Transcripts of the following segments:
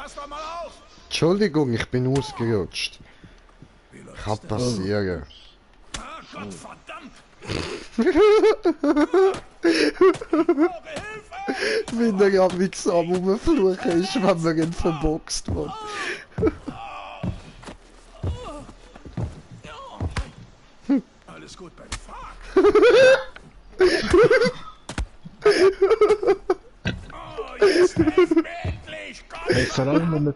Pass doch mal auf! Entschuldigung, ich bin ausgerutscht. Wie läuft's Kann denn? passieren. Ah, Gott verdammt! Ich brauche Hilfe! Wie der ja mit am rumfluchen ist, wenn man ihn verboxt wird. Alles gut beim Fuck! Oh, jetzt helft mir endlich! Gott! Hey, vor allem, wenn man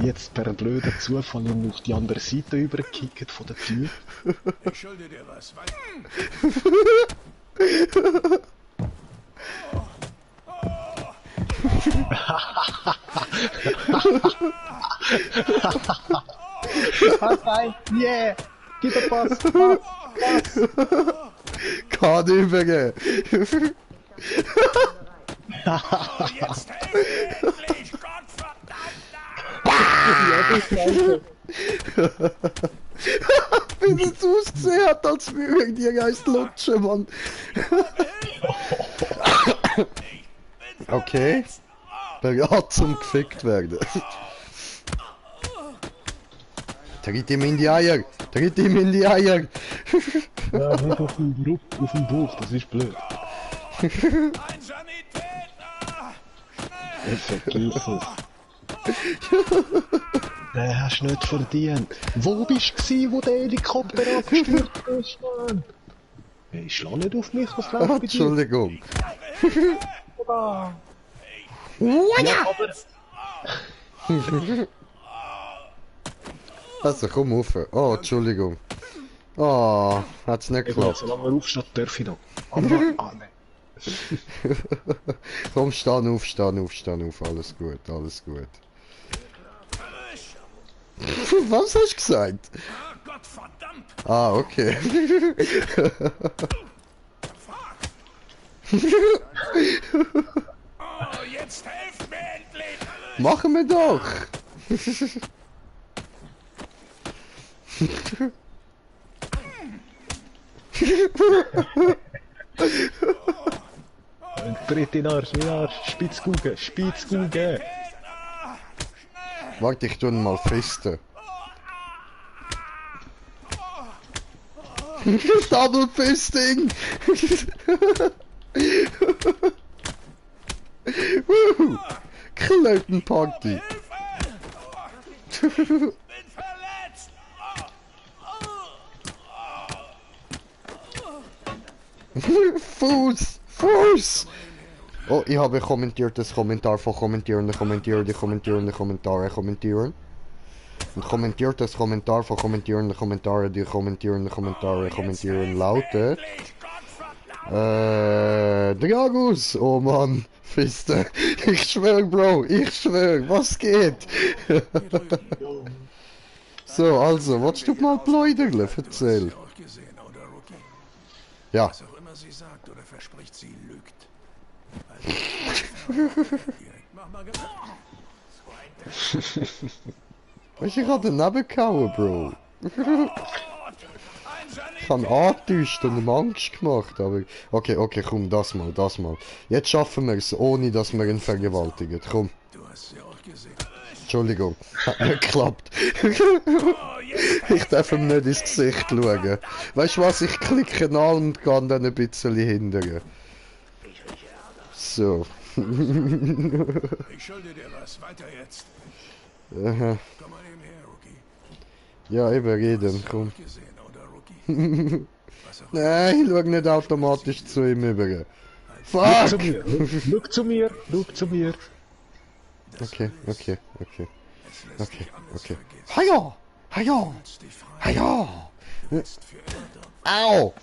jetzt per blöder Zufall auf die andere Seite übergekickt von der Tür. Ich schulde dir was, weißt Yeah! Gib den Pass! Kann übergehen. Oh, jetzt helft mir endlich! Gott verdammt! Wie es ausgesehen hat, als würde die Geist lutschen, Mann. Okay. Bereit zum gefickt werden. Tritt ihm in die Eier! Tritt ihm in die Eier! Ja, nicht auf dem Bauch, das ist blöd. Ein Sanitäter! Vergiss es. Den hast du nicht verdient. Wo bist du gewesen, wo der Helikopter abgestürzt ist, Mann? Hey, schlag nicht auf mich, was läuft bei dir? Entschuldigung. Ja, aber... Also komm rauf. Oh, Entschuldigung. Oh, hat's nicht geklappt. Solange er aufsteht, darf ich noch. Aber, nein. Komm, steh auf. Alles gut, alles gut. Was hast du gesagt? Ah, Gott verdammt! Ah, okay. Oh, jetzt helft mir endlich! Machen wir doch. Tritt in den Arsch, Spitzkugel, Spitzkugel. Warte, ich tu ihn mal fisten. Double Fisting! Woo! Klötenparty! Bin verletzt! Fuß! Fuß! Oh, ich habe kommentiertes Kommentar von kommentierende Kommentare kommentieren. Ein kommentiertes Kommentar von kommentierende Kommentare kommentieren lautet... Dragus! Oh Mann! Fiste! Ich schwör, Bro! Ich schwör! Was geht? So, also, was du mal Pläuderle? Erzähl! Auch gesehen, oder, Rookie? Ja. Was auch immer sie sagt oder verspricht, sie lügt. Also, mach mal Ich hab daneben gehauen, Bro. Ich hab angetäuscht und ihm Angst gemacht, aber... Okay, komm, das mal. Jetzt schaffen wir es, ohne dass wir ihn vergewaltigen. Komm. Du hast sie auch gesehen. Entschuldigung, hat nicht geklappt. Ich darf ihm nicht ins Gesicht schauen. Weißt du was, ich klicke an und gehe dann ein bisschen hindern. So. Ich schulde dir was. Weiter jetzt. Aha. Komm mal eben her, Rookie. Ja, eben reden, komm. Gesehen, oder, Rookie? Was auch Nein, schau nicht automatisch zu ihm über. Schau zu Fuck! mir, schau zu mir. Okay. es lässt sich anders vergessen. Haja! Du willst dich frei. Haja! Du willst für immer. Au!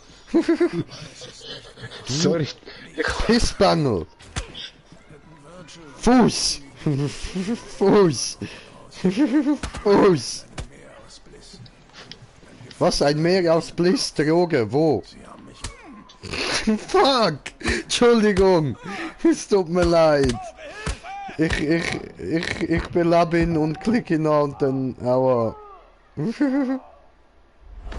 Sorry. Pissbangel! Fuß! Fuß! Fuß! Mehr aus Bliss. Was, ein Meer aus Bliss, Droge, wo? Sie haben mich... Fuck! Entschuldigung! Es tut mir leid! Ich belebe ihn und klicke ihn an und dann... Aua!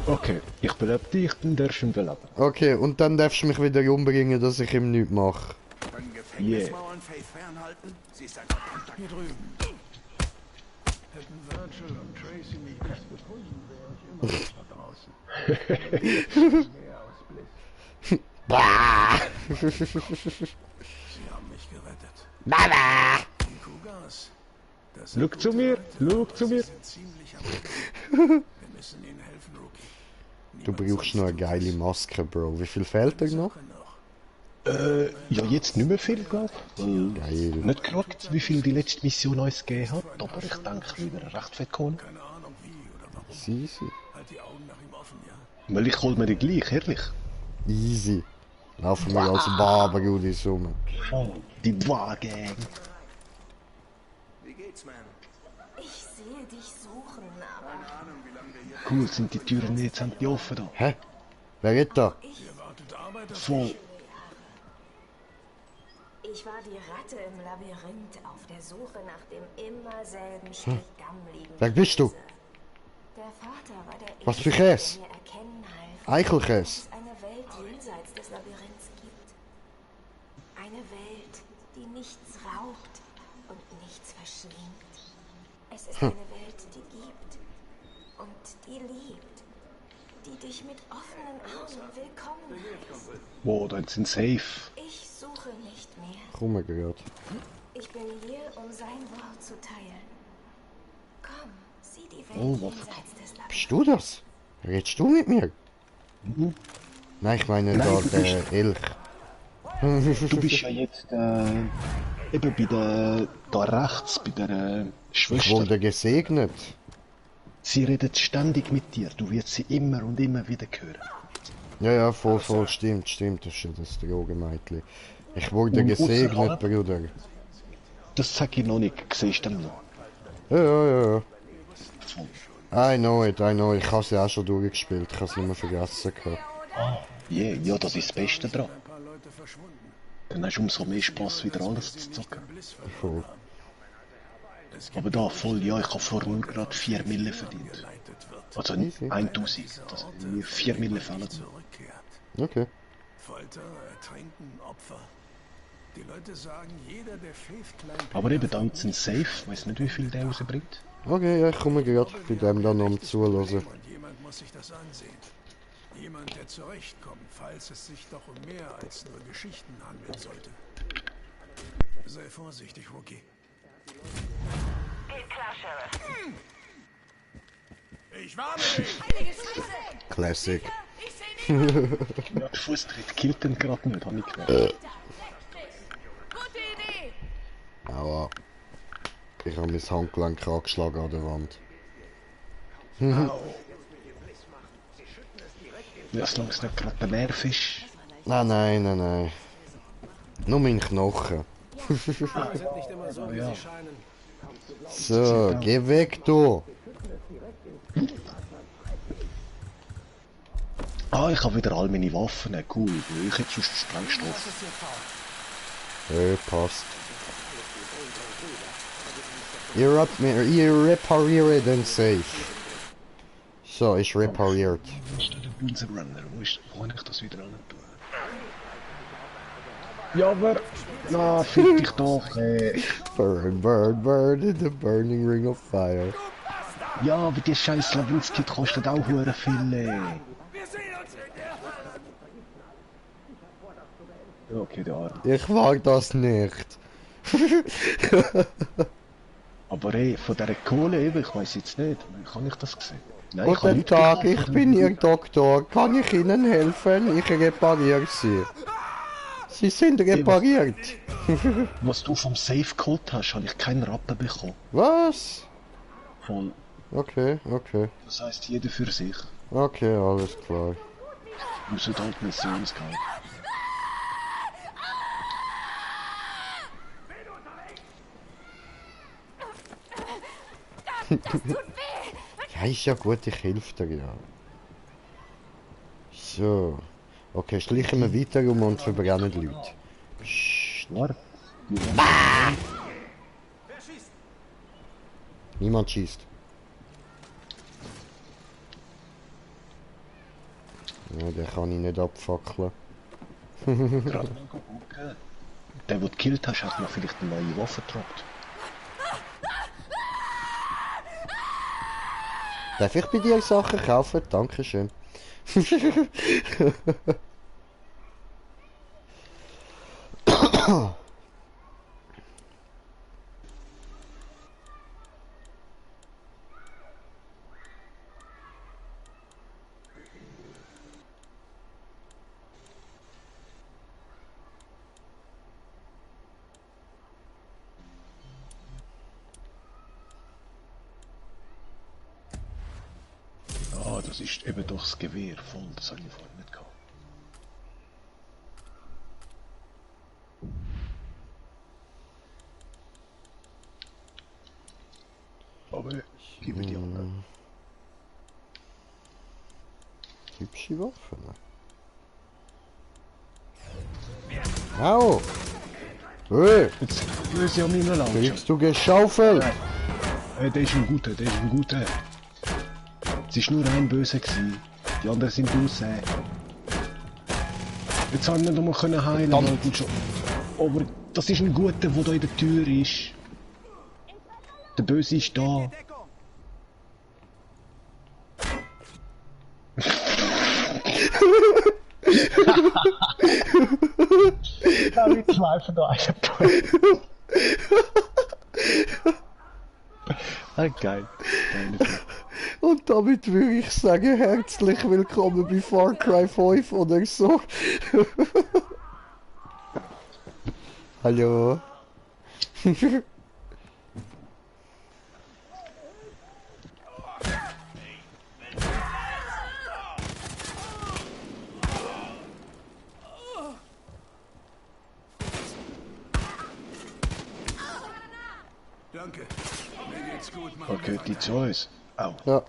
Okay, ich belebe dich, dann darfst du ihn beleben. Okay, und dann darfst du mich wieder umbringen, dass ich ihm nichts mache. Können Gefängnismauern Faith fernhalten? Sie ist ein Kontakt. Hier drüben. Hätten Virgil und Tracy mich nicht gefunden, wäre ich immer noch da draußen. Mehr aus Bliss. Bah! Sie haben mich gerettet. Mama! Die Cougars. Das sind Schau gute zu mir, Leute, schau aber zu mir. Sie sind ziemlich am Ende. Wir müssen ihnen helfen, Rookie. Du Niemand brauchst sonst noch eine tut geile es. Maske, Bro. Wie viel fehlt dir noch? Sache noch. Ja, jetzt nicht mehr viel, glaub ich. Geil. Nicht geschaut, wie viel die letzte Mission uns gegeben hat, aber ich denke, wieder recht fett geholt. Keine Ahnung wie oder warum. Easy. Halt die Augen nach ihm offen, ja? Weil ich hol mir die gleich, ehrlich. Easy. Laufen wir als Barbergudis rum. Die Wagen. Wie geht's, man? Ich sehe dich suchen, aber Cool, sind die Türen jetzt endlich offen da. Hä? Wer geht da? Wartet Arbeit auf Voll. ich war die Ratte im Labyrinth auf der Suche nach dem immer selben Stück gammeligen Wer bist du? Käse. Der Vater war der Was für Erste, Käse? der mir erkennen half, Eichelkäse. dass es eine Welt jenseits des Labyrinths gibt. Eine Welt, die nichts raubt und nichts verschlingt. Es ist eine Welt, die gibt und die liebt, die dich mit offenen Armen willkommen heißt. Boah, da sind safe. Ich suche nicht mehr. Komm gerade. Ich bin hier, um sein Wort zu teilen. Komm, sieh die Welt Oh, was- jenseits des Labyrinths. Bist du das? Redest du mit mir? Nein, ich meine Nein, da du der Elch. Du bist ja jetzt eben bei der da rechts, bei der Ich Schwester. wurde gesegnet. Sie redet ständig mit dir, du wirst sie immer und immer wieder hören. Ja, ja, voll, stimmt. Das ist ja das Drogenmädchen. Ich wurde Und gesegnet, außerhalb? Bruder. Das sag ich noch nicht, siehst du noch. Ja. I know it. Ich habe sie auch schon durchgespielt. Ich habe sie immer vergessen gehabt. Yeah, ja, das ist das Beste dran. Dann hast du umso mehr Spaß, wieder alles zu zocken. Voll. Aber da, voll, ja, ich habe vorher nur gerade 4 Mille verdient. Also nicht 1000, das sind mir 4 Mille fällen. zurückkehrt. Okay. Folter, Ertränken, Opfer. Die Leute sagen, jeder, der Faith klein Aber eben, da jetzt ein Safe, weiß nicht, wie viel der rausbringt. Okay, ja, ich komme gerade bei dem dann um zuhören. und jemand muss sich das ansehen. Jemand, der zurechtkommt, falls es sich doch um mehr als nur Geschichten handeln sollte. Sei vorsichtig, Rookie. Geht klar, Sheriff. Ich warne dich! Heilige Scheiße! Classic. Ich sehe niemanden! Ja, der Fußtritt killt den gerade nicht, hab ich gemerkt. Gute Idee! Aua. Ich habe mein Handgelenk angeschlagen an der Wand. Ja, solange es nicht gerade der Nerv ist. Nein. Nur mein Knochen. Ja. So, geh weg, du. Ah, ich habe wieder all meine Waffen, cool. Ich hätte sonst Sprengstoff. Passt. Ihr repariert den Safe. So, ist repariert. Wo ist denn der Bunsenbrenner? Wo kann ich das wieder an tun? Ja, aber... Na, fick dich doch, Burn in the burning ring of fire. Ja, aber die scheiß Lavinskit kostet auch hure viel, Wir sehen uns in der... Ja, okay, der Arm. Ich mag das nicht. Aber von dieser Kohle eben, ich weiß jetzt nicht. Kann ich das sehen? Nein, ich habe Guten nicht Tag, gekauft. ich bin Ihr Doktor. Kann ich Ihnen helfen? Ich repariere Sie. Sie sind repariert. Was du vom Safe geholt hast, habe ich keinen Rappen bekommen. Was? Voll. Okay. Das heisst, jeder für sich. Okay, alles klar. Außer halt Missionsgehalt. Ja, ist ja gut, ich helfe dir ja. So. Okay, schleichen wir weiter um und verbrennen die Leute. Psst. Warte. Niemand schießt. Ja, den kann ich nicht abfackeln. Gerade mal gucken. Der, den du gekillt hast, hat mir vielleicht eine neue Waffe gedroppt. Darf ich bei dir Sachen kaufen? Dankeschön. Ah, das ist eben doch das Gewehr voll, das habe ich vorhin nicht gehabt. Aber gib mir die anderen. Hübsche Waffe, ne? Au! Hey, Jetzt löse ich an meiner Launcher. kriegst du geschaufelt? Hey, der ist ein guter, der ist ein guter. Es war nur ein Böse gewesen. Die anderen sind draussen. Jetzt haben wir noch mal können heilen können. Aber das ist ein guter, der da in der Tür ist. Der Böse ist da. Ja, wir schweifen da einen. Ah, geil. Und damit würde ich sagen, herzlich willkommen bei Far Cry 5 oder so. Hallo. Danke. Mir geht's gut, Mann. Okay, die zu uns. Au. Ja.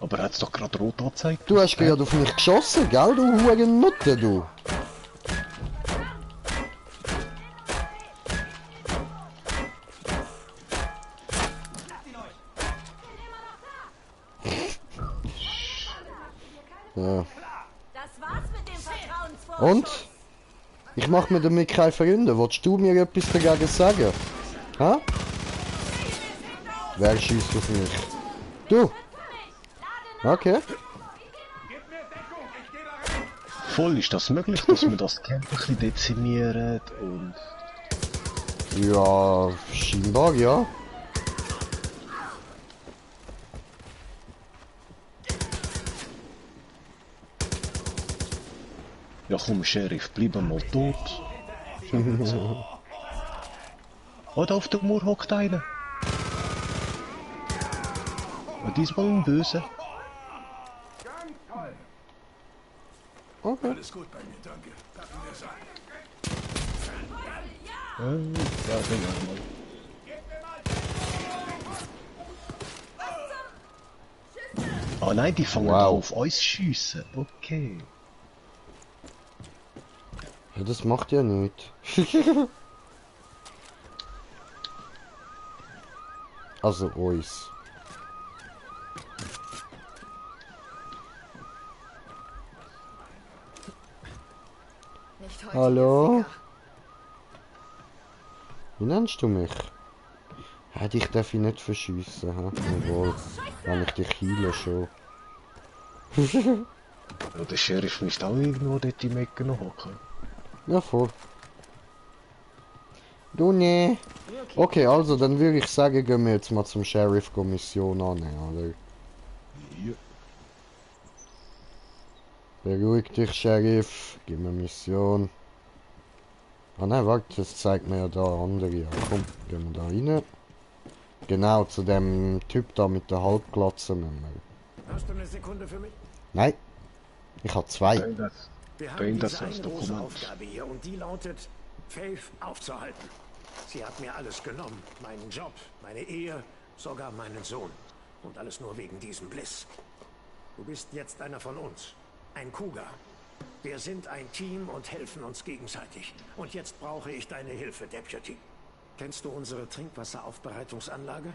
Aber er hat's doch gerade rot angezeigt. Du hast gerade auf mich geschossen, gell, du Hurennutte, du. Ja. Das war's mit dem Vertrauensvorschuss. Und? Ich mach mir damit keine Freunde. Wolltest du mir etwas dagegen sagen? Ha? Wer schießt auf mich? Du? Okay. Voll, ist das möglich, dass wir das Camp ein bisschen dezimieren und... Ja, scheinbar, ja. Ja komm, Sheriff, bleib mal tot. Oh, da auf der Mauer hockt einer. Und diesmal ein Böse. Okay. Alles gut bei mir, danke. Packen wir's an. Ja, genau mal. Oh nein, die fangen Wow. auf uns schiessen. Okay. Ja, das macht ja nichts. Also uns. Nicht heute, Hallo? ihr Ficker. Wie nennst du mich? Ja, dich darf ich nicht verschiessen, ha? Obwohl, wenn ich dich heile schon. Ja, der Sheriff müsste auch irgendwo dort im Ecken noch hocken. Ja, voll. Du ne. Okay, also dann würde ich sagen, gehen wir jetzt mal zum Sheriff Mission annehmen, oder? Ja. Beruhig dich, Sheriff. Gib mir Mission. Ah nein, warte, das zeigt mir ja da andere. Ja, komm, gehen wir da rein. Genau, zu dem Typ da mit der Halbglatze müssen wir. Hast du eine Sekunde für mich? Nein. Ich habe zwei. Wir Bring haben das diese als eine große Dokument. Aufgabe hier und die lautet, Faith aufzuhalten. Sie hat mir alles genommen. Meinen Job, meine Ehe, sogar meinen Sohn. Und alles nur wegen diesem Bliss. Du bist jetzt einer von uns. Ein Cougar. Wir sind ein Team und helfen uns gegenseitig. Und jetzt brauche ich deine Hilfe, Deputy. Kennst du unsere Trinkwasseraufbereitungsanlage?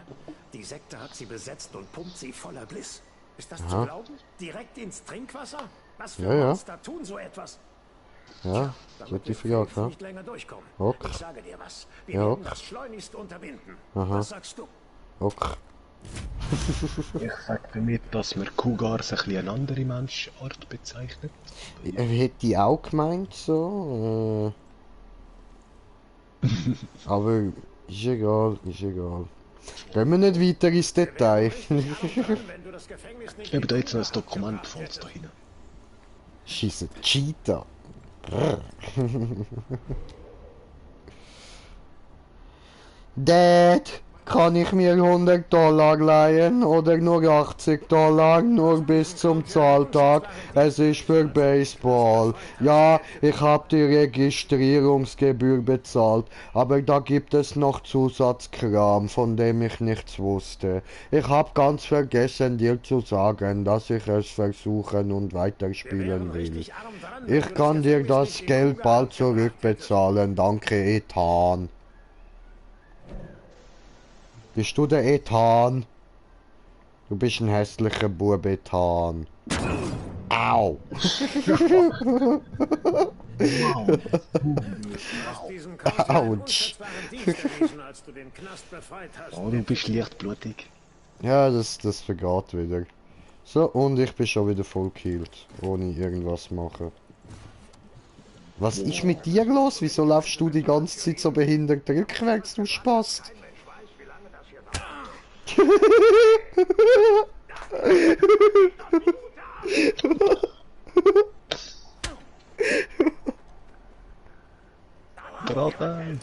Die Sekte hat sie besetzt und pumpt sie voller Bliss. Ist das zu glauben? Direkt ins Trinkwasser? Was für Ja, ja. Monster tun so etwas? Ja, Damit gute wir Frage, ja. nicht länger durchkommen. Ok. Ich sage dir was. Wir Ja, werden ok. das schleunigst unterbinden. Aha. Was sagst du? Ok. Ich sage damit, dass man Cougars ein bisschen eine andere Menschart bezeichnet. Hätte ich auch gemeint, so. Aber ist egal, ist egal. Gehen wir nicht weiter ins Detail. Wenn du das Gefängnis nicht Ich habe da jetzt noch ein Dokument, falls da hin. Scheiße, Cheetah. Dad, kann ich mir $100 leihen oder nur $80? Nur bis zum Zahltag. Es ist für Baseball. Ja, ich habe die Registrierungsgebühr bezahlt, aber da gibt es noch Zusatzkram, von dem ich nichts wusste. Ich habe ganz vergessen, dir zu sagen, dass ich es versuchen und weiterspielen will. Ich kann dir das Geld bald zurückbezahlen, danke Ethan. Bist du der Ethan? Du bist ein hässlicher Bub, Ethan. Au! Autsch! Oh, du bist leicht blutig. Ja, das vergeht wieder. So, und ich bin schon wieder voll gekillt, ohne irgendwas machen. Was ist mit dir los? Wieso laufst du die ganze Zeit so behindert rückwärts, du Spast? Braten!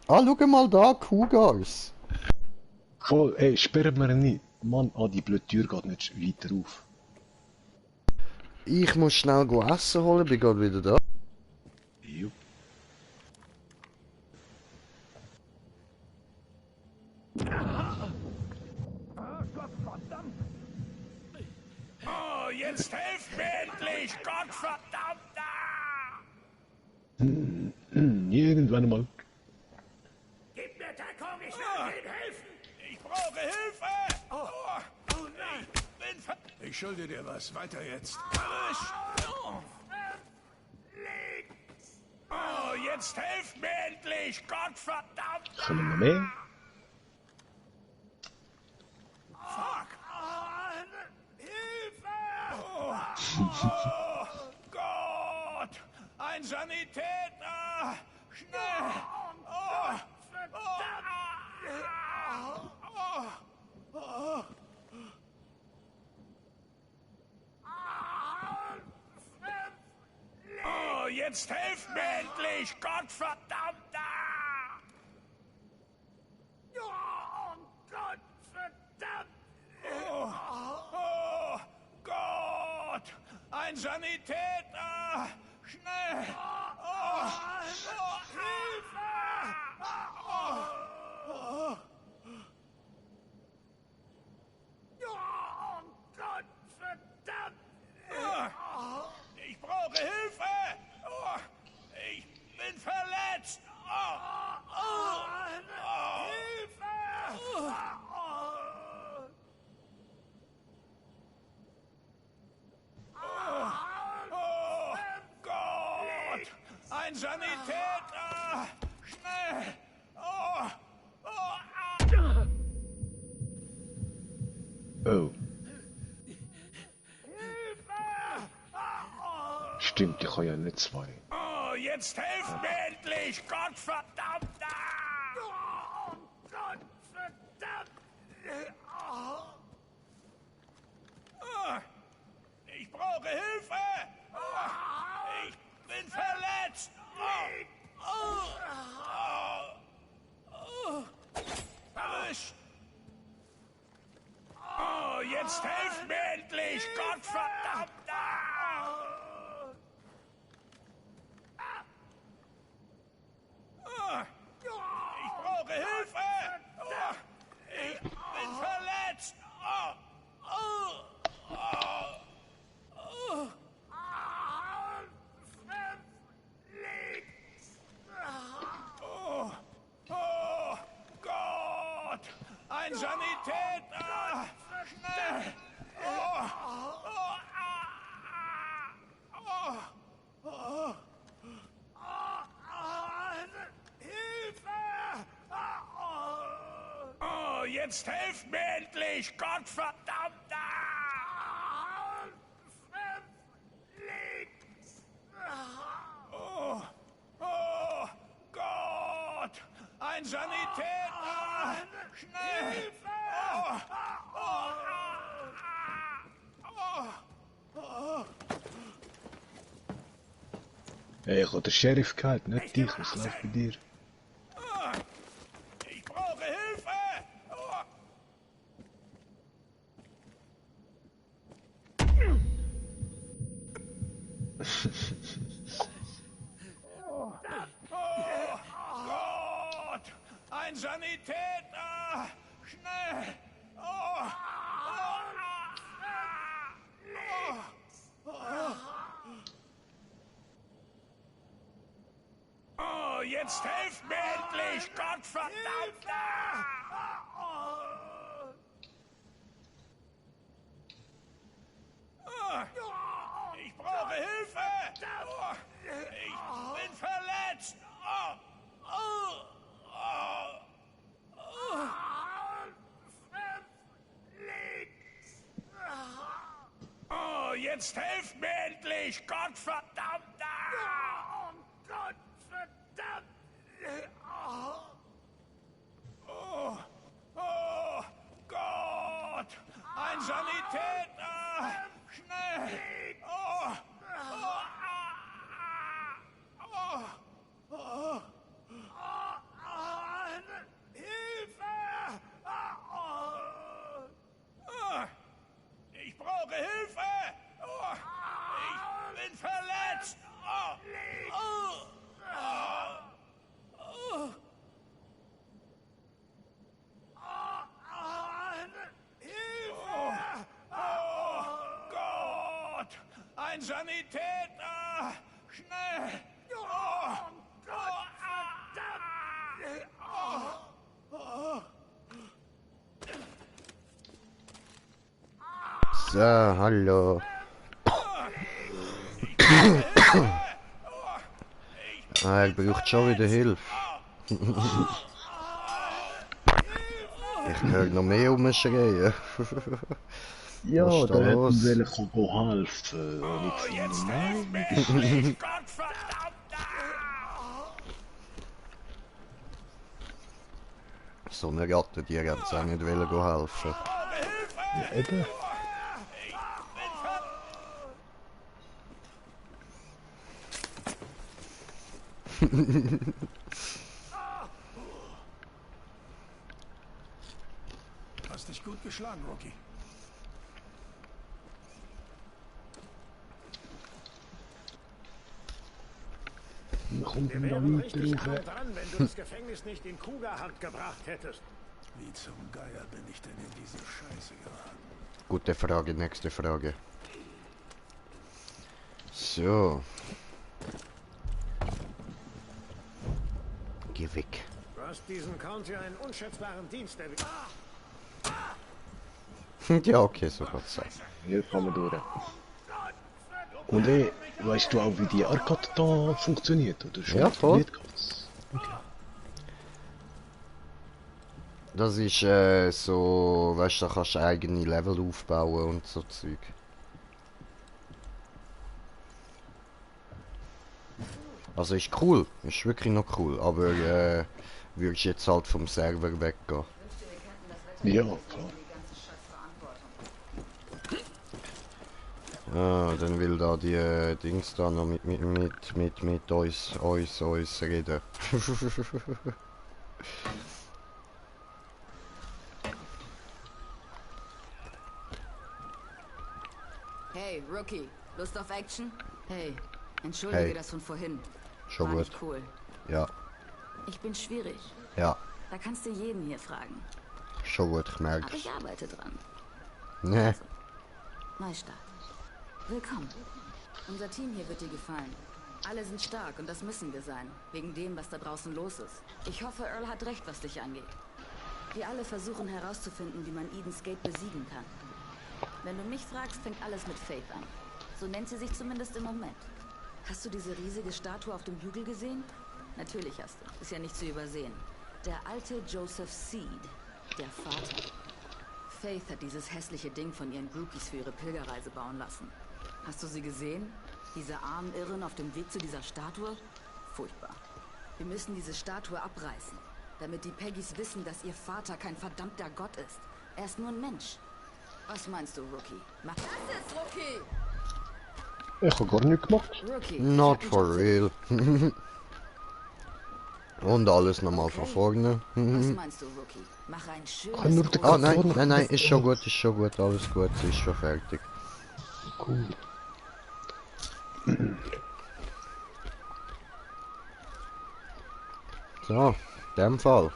Ah, schau mal da, Cougars. Voll, ey, sperren wir ihn nicht. Mann, die blöde Tür geht nicht weiter auf. Ich muss schnell essen holen, bin gerade wieder da. Jupp. Oh, jetzt helft mir endlich! Gottverdammt! Irgendwann mal. Gib mir Deckung, ich will ihm helfen! Ich brauche Hilfe! Oh nein! Ich schulde dir was. Weiter jetzt. Oh, jetzt helft mir endlich! Gottverdammt! Kommen noch mehr? Fuck! Hilfe! Oh Gott! Ein Sanitäter! Schnell! Oh, oh, jetzt helft mir endlich! Gottverdammt! Oh Gott verdammt! Oh Gott! Ein Sanitäter! Schnell! Hilfe! Oh Gott verdammt! Ich brauche Hilfe! Ich bin verletzt! Hilfe! Oh Gott! Ein Sanitäter! Schnell! Oh. Stimmt, ich habe ja nicht zwei. Oh, jetzt helft mir endlich! Gottverdammt! Oh Gott verdammt! Ich brauche Hilfe! Ich bin verletzt! Erwischt! Oh, jetzt helft mir endlich! Gottverdammt! Ich brauche Hilfe! Ich bin verletzt! Oh Gott! Ein Sanitäter! Schnell! jetzt helft mir endlich! Gottverdammt! Oh, oh Gott! Ein Sanitäter! Schnell! Hilfe! Hey, ich habe den Sheriff gehalten, nicht dich, was läuft bei dir? Ich brauche Hilfe! Oh Gott! Ein Sanitäter! Schnell! Oh, jetzt helft mir endlich! Gottverdammt! Ich brauche Hilfe! Ich bin verletzt! Oh, jetzt helft mir endlich! Gottverdammt! Gottverdammt! Oh Gott! Ein Sanitäter! Schnell! Hilfe! Ich brauche Hilfe! Ich bin verletzt! Hilfe! Oh Gott! Ein Sanitäter! Schnell! So, hallo. Er braucht schon wieder Hilfe. Ich höre noch mehr rumschreien. Ja, Was ist da da hätten los? wir helfen. Und ich finde, nein. So eine Ratte, die haben es auch nicht helfen. Ja, eben. Hast dich gut geschlagen, Rocky. Wie kommt Wir denn da wären richtig weiter arm rauf? dran, wenn du das Gefängnis nicht in Kuga-Hand gebracht hättest. Wie zum Geier bin ich denn in diese Scheiße geraten? Gute Frage, nächste Frage. So. Geh weg. Du hast diesen County einen unschätzbaren Dienst erwiesen. Ja, okay, so kann's sein. Hier kann man durch. Und weißt du auch, wie die Arcade da funktioniert? Oder schon Ja, voll. Okay. Das ist so, weißt du, da kannst du eigene Level aufbauen und so Zeug. Also ist cool, ist wirklich noch cool, aber würdest jetzt halt vom Server weggehen. Ja, klar. Ah, dann will da die Dings da noch mit uns reden. Hey, Rookie, Lust auf Action? Hey, entschuldige Hey. das von vorhin. Schon War gut. nicht cool. Ja, Ich bin schwierig. ja, Da kannst du jeden hier fragen. schon gut, ich Aber merke. ich arbeite dran. Ne, Neustart. Willkommen. Unser Team hier wird dir gefallen. Alle sind stark und das müssen wir sein. Wegen dem, was da draußen los ist. Ich hoffe, Earl hat recht, was dich angeht. Wir alle versuchen herauszufinden, wie man Eden's Gate besiegen kann. Wenn du mich fragst, fängt alles mit Faith an. So nennt sie sich zumindest im Moment. Hast du diese riesige Statue auf dem Hügel gesehen? Natürlich hast du. Ist ja nicht zu übersehen. Der alte Joseph Seed. Der Vater. Faith hat dieses hässliche Ding von ihren Groupies für ihre Pilgerreise bauen lassen. Hast du sie gesehen? Diese armen Irren auf dem Weg zu dieser Statue? Furchtbar. Wir müssen diese Statue abreißen, damit die Peggys wissen, dass ihr Vater kein verdammter Gott ist. Er ist nur ein Mensch. Was meinst du, Rookie? Mach das ist Rookie! Ich habe gar nichts gemacht. Rookie. Not for real. Und alles nochmal von vorne. Was meinst du, Rookie? Mach ein schönes... Kann nur der Ah, Kopf vorne- nein, ist schon gut, alles gut, ist schon fertig. Cool. So, in dem Fall.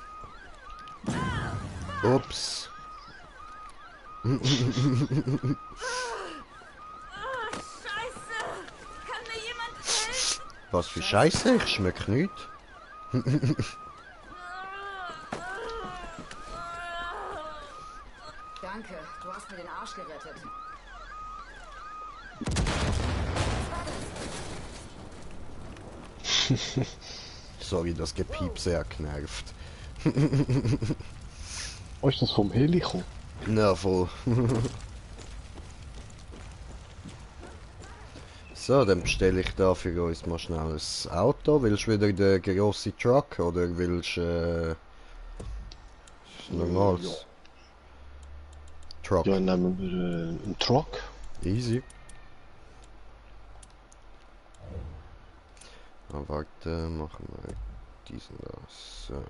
Ups. Scheiße! Kann mir jemand helfen? Was für Scheiße, ich schmeck nicht. Danke, du hast mir den Arsch gerettet. Sorry, das Gepiepse hat genervt. Oh, ist das vom Heli gekommen? Na voll. So, dann bestelle ich da für uns mal schnell ein Auto. Willst du wieder den grossen Truck oder willst du ein normales Truck? Ja, nehmen wir einen Truck. Easy. Ah, warte, machen wir diesen da. So.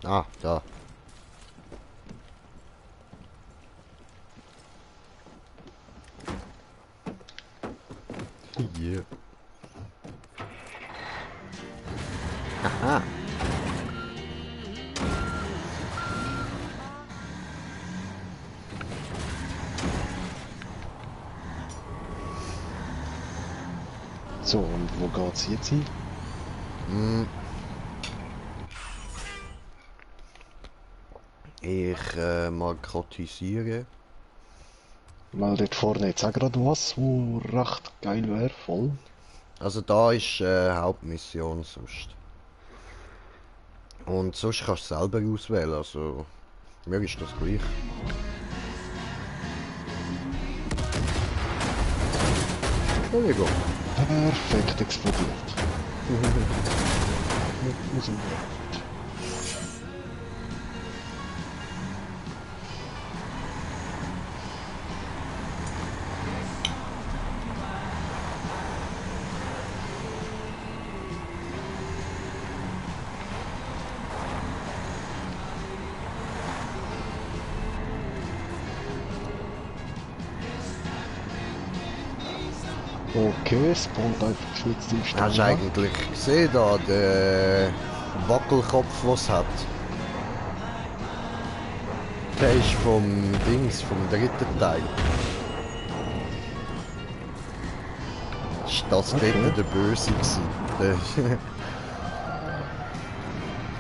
Ah, da. Hier. Aha. So, und wo geht's jetzt hin? Ich markotisiere. Weil dort vorne jetzt auch gerade was, wo recht geil wäre, voll. Also da ist Hauptmission sonst. Und sonst kannst du selber auswählen, also mir ist das gleich. Entschuldigung. Perfekt explodiert. Muss ich Okay, spawnt einfach geschnitzt im Stein. Hast du eigentlich gesehen da, den Wackelkopf, was es hat? Der ist vom Dings, vom dritten Teil. Ist das Okay. dort der Böse gewesen?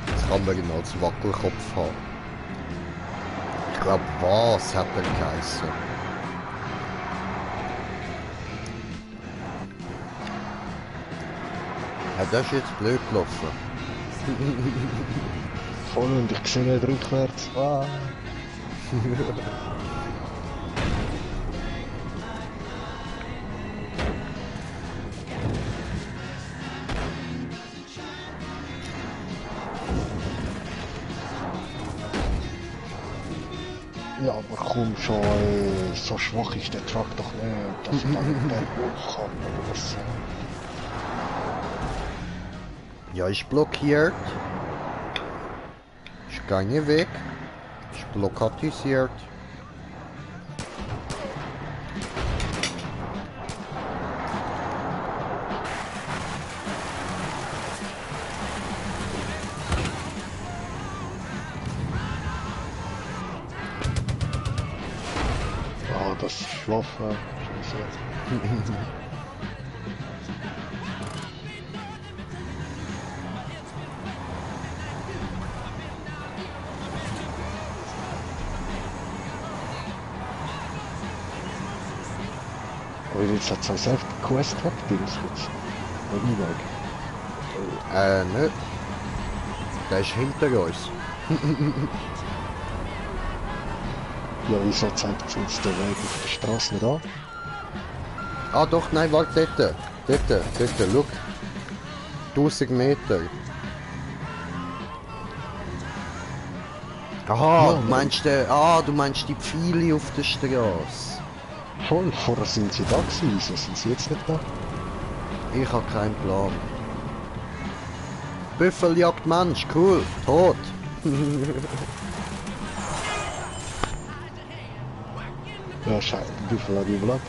Das kann man genau als Wackelkopf haben. Ich glaube, was hat er geheißen? Ja, das ist jetzt blöd gelaufen. Voll und ich sehe nicht rückwärts. Ah. Ja, aber komm schon, so schwach ist der Truck doch nicht, dass ich da nicht berghoch kann oder so. Ja, ist blockiert. Ist kein Weg. Ist blockatisiert. Ah, das Schlafen. Scheiße. Weil jetzt hat es selbst Quest gehabt, Dings jetzt. Weg. Ne. Der ist hinter uns. Ja, wieso zeigt uns der Weg auf der Straße nicht an? Ah doch, nein, warte, dort, schau. 1000 Meter. Aha, Ja, du meinst die Pfeile auf der Straße. Voll, vorher sind sie da gewesen, wieso sind sie jetzt nicht da? Ich habe keinen Plan. Büffel jagt Mensch, cool, tot. Ja, scheiße, wie viel habe ich überlebt?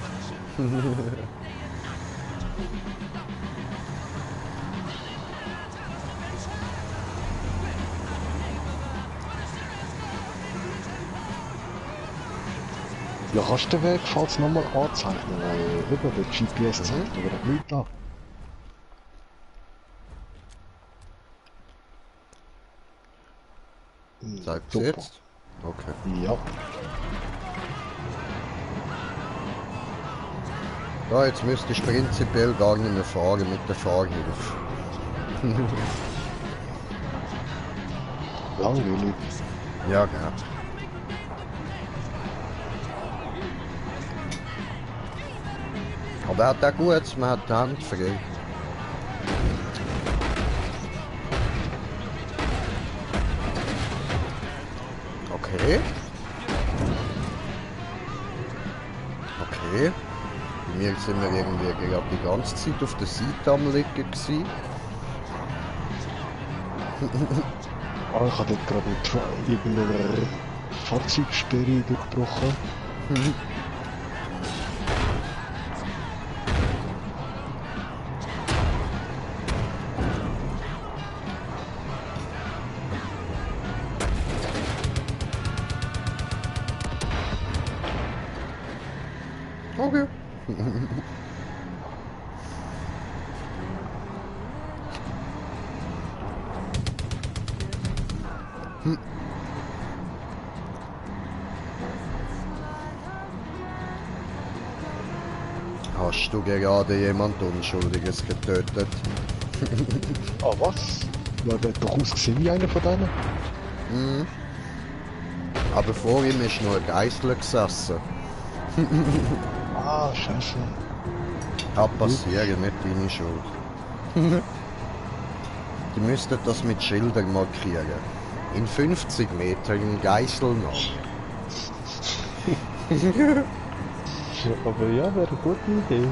Ja, kannst du den Weg falls nochmal anzeichnen, weil über der GPS zeigt aber nicht an. Zeigt's Super. jetzt? Okay. Ja, Ja, jetzt müsste ich prinzipiell gar nicht mehr fahren mit der Fahrhilfe. langweilig. Ja, genau. Aber er hat auch gut, man hat die Hand frei. Okay. Okay. Bei mir sind wir irgendwie gerade die ganze Zeit auf der Seite am Liegen gewesen. Ah, ich habe dort gerade mit irgendeiner Fahrzeugsperre durchbrochen. Okay. Hast du gerade jemand Unschuldiges getötet? Ah, was? Ja, der hat doch ausgesehen wie einer von denen. Aber vor ihm ist noch ein Geißler gesessen. Ah, scheiße. Kann passieren, nicht deine Schuld. Die müssten das mit Schildern markieren. In 50 Metern Geißel noch. Ja, aber ja, wäre eine gute Idee.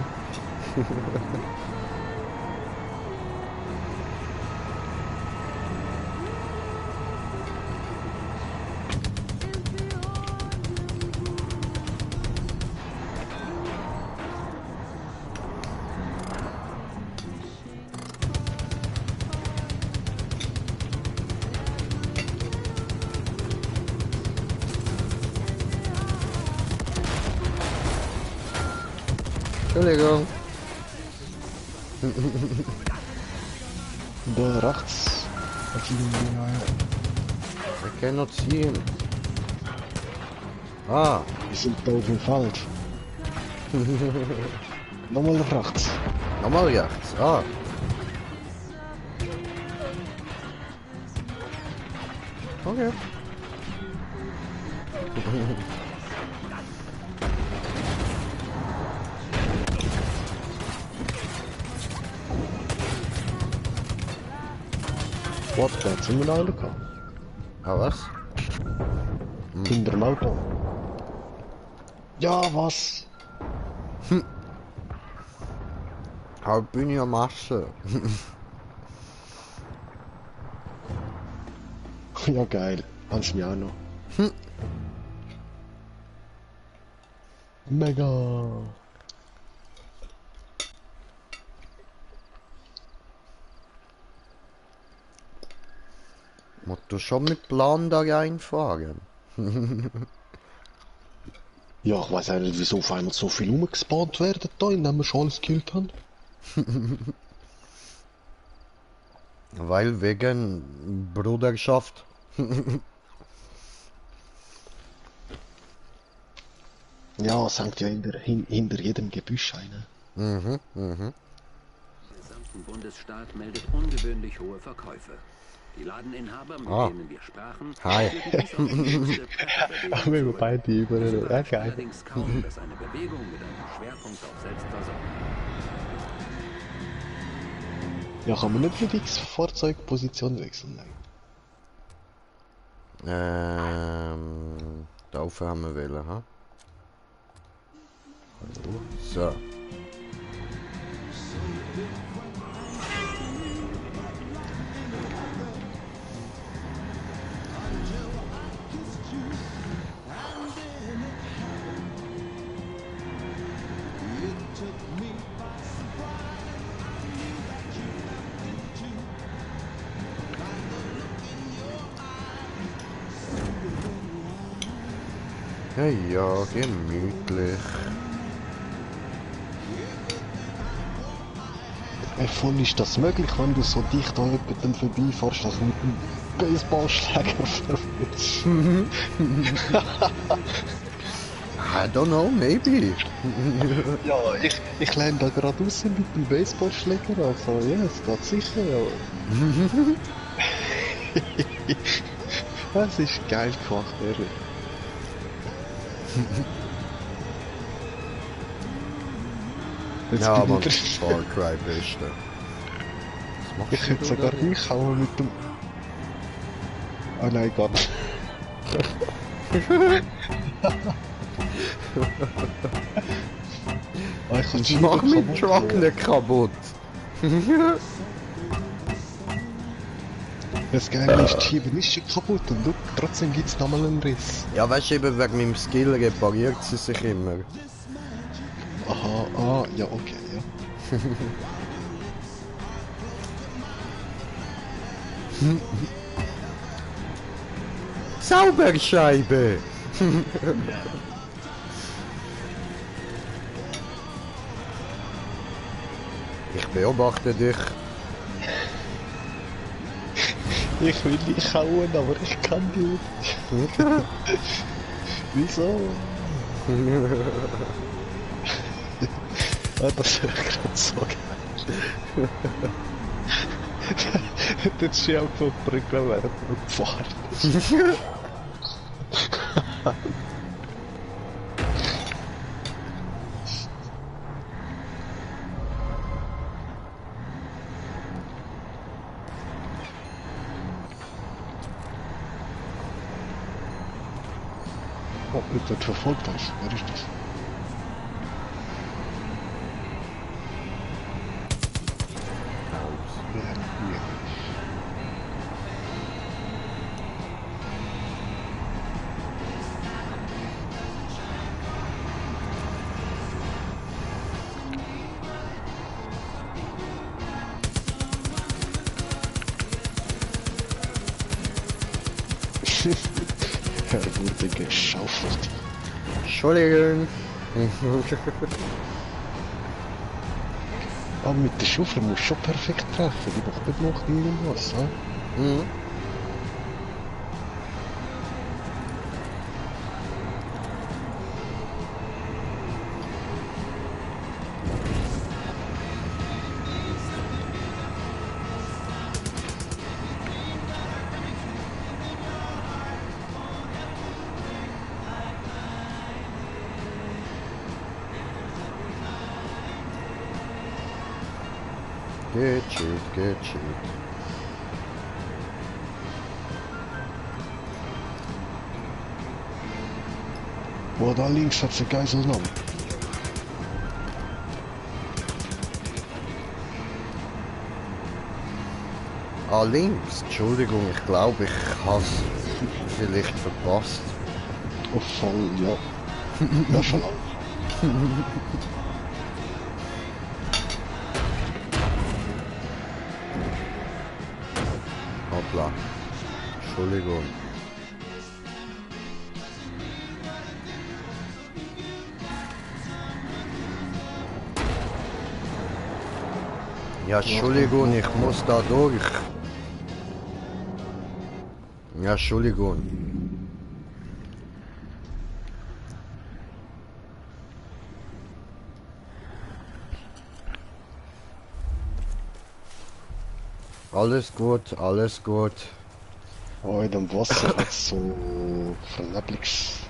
Entschuldigung. Da rechts. Ich kann noch ziehen. Ah, Wir sind da auf dem Feld. Nochmal rechts. nochmal rechts. Ah. Okay. Was? Da hat es immer noch einen gehabt. Ah, was? Hinter dem Auto. Ja, was? Halt bin ich am Masse. Ja, geil. Kannst du mich auch noch. Mega. Musst du schon mit Plan da reinfahren? Ja, ich weiß auch nicht, wieso auf einmal so viel umgespawnt werden da, indem wir schon alles gekillt haben. Weil wegen Bruderschaft. Ja, es hängt ja hinter jedem Gebüsch einer. Mhm, mhm. Der gesamten Bundesstaat meldet ungewöhnlich hohe Verkäufe. Die Ladeninhaber, mit denen wir sprachen, Hi. führten dies auf die jüngste Haben wir Prepperbewegung zurück. beide Es über... Ja, überrascht geil. allerdings kaum, dass eine Bewegung mit einem Schwerpunkt auf Selbstversorgung. Ja, kann man nicht mit X Fahrzeugposition wechseln? Nein. Da oben haben wir wählen, ha? So. Ja, ja, gemütlich. Voll ist das möglich, wenn du so dicht an jemandem vorbeifährst, dass du mit dem Baseballschläger verwirrst? I don't know, maybe. Ja, ich lerne da gerade raus mit dem Baseballschläger, also ja, es geht sicher, ja. Das ist geil gemacht, ehrlich. Jetzt Ja, bin man, ich Far Cry Beste. Was machst Ich könnte du sogar da? reinhauen mit dem... Ah nein, gar nicht. Ah, ich Ich mach meinen Truck nicht kaputt. Das Geile ist, die Scheibe ist schon kaputt und look, trotzdem gibt es nochmal einen Riss. Ja, weißt du, eben wegen meinem Skill repariert sie sich immer. Aha, ah, ja, okay, ja. Sauberscheibe! Ich beobachte dich. Ich will dich hauen, aber ich kann nicht. Wieso? Ah, das wäre gerade so geil. Das ist ja auch von Brücke während wir gefahren. Oh, wird verfolgt uns. Wer ist das? Ja. Er wurde geschaufelt. Entschuldigung. Aber mit der Schaufel musst du schon perfekt treffen, die macht nicht noch irgendwas, ne? Mhm. Geht gut. Boah, da links hat's eine Geiselnahme. Ah, links. Entschuldigung, ich glaube, ich habe es vielleicht verpasst. Oh, voll, ja. Ja, schon. Hoppla. Entschuldigung. Ja, Entschuldigung, ich muss da durch. Ja, Entschuldigung. Alles gut, alles gut. Oh, in dem Wasser hat's so Verleblungs...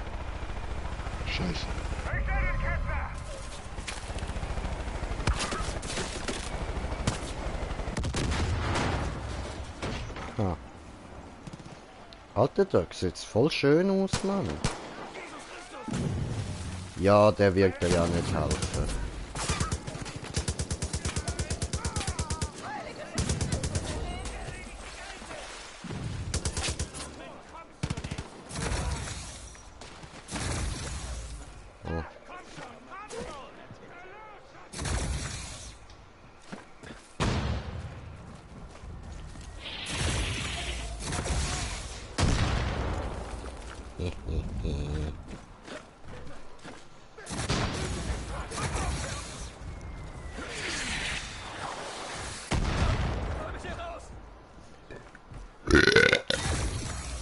Scheiße. Ah. Alter, da sieht's voll schön aus, Mann. Ja, der wird dir ja nicht helfen. Oh.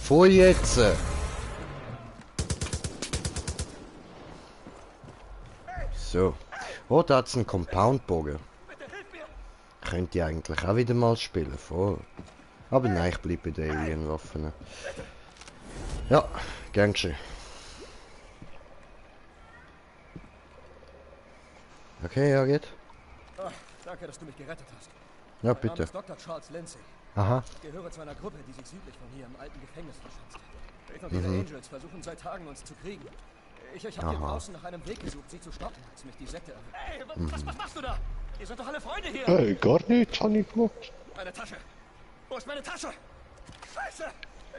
Vor jetzt! So. Oh, da hat's einen Compound-Bogen. Könnte ich eigentlich auch wieder mal spielen, voll. Aber nein, ich bleibe bei den Alien-Waffen. Ja, gern geschehen. Okay, ja geht. Oh, danke, dass du mich gerettet hast. Ja, Mein Name bitte. ist Dr. Charles Lindsay. Aha. Ich gehöre zu einer Gruppe, die sich südlich von hier im alten Gefängnis verschanzt hat. Faith und ihre Angels versuchen seit Tagen, uns zu kriegen. Ich habe hier draußen nach einem Weg gesucht, sie zu stoppen, als mich die Sekte erwischt. Hey, was machst du da? Ihr seid doch alle Freunde hier. Hey, gar nichts hab ich gemacht. Meine Tasche. Wo ist meine Tasche? Scheiße!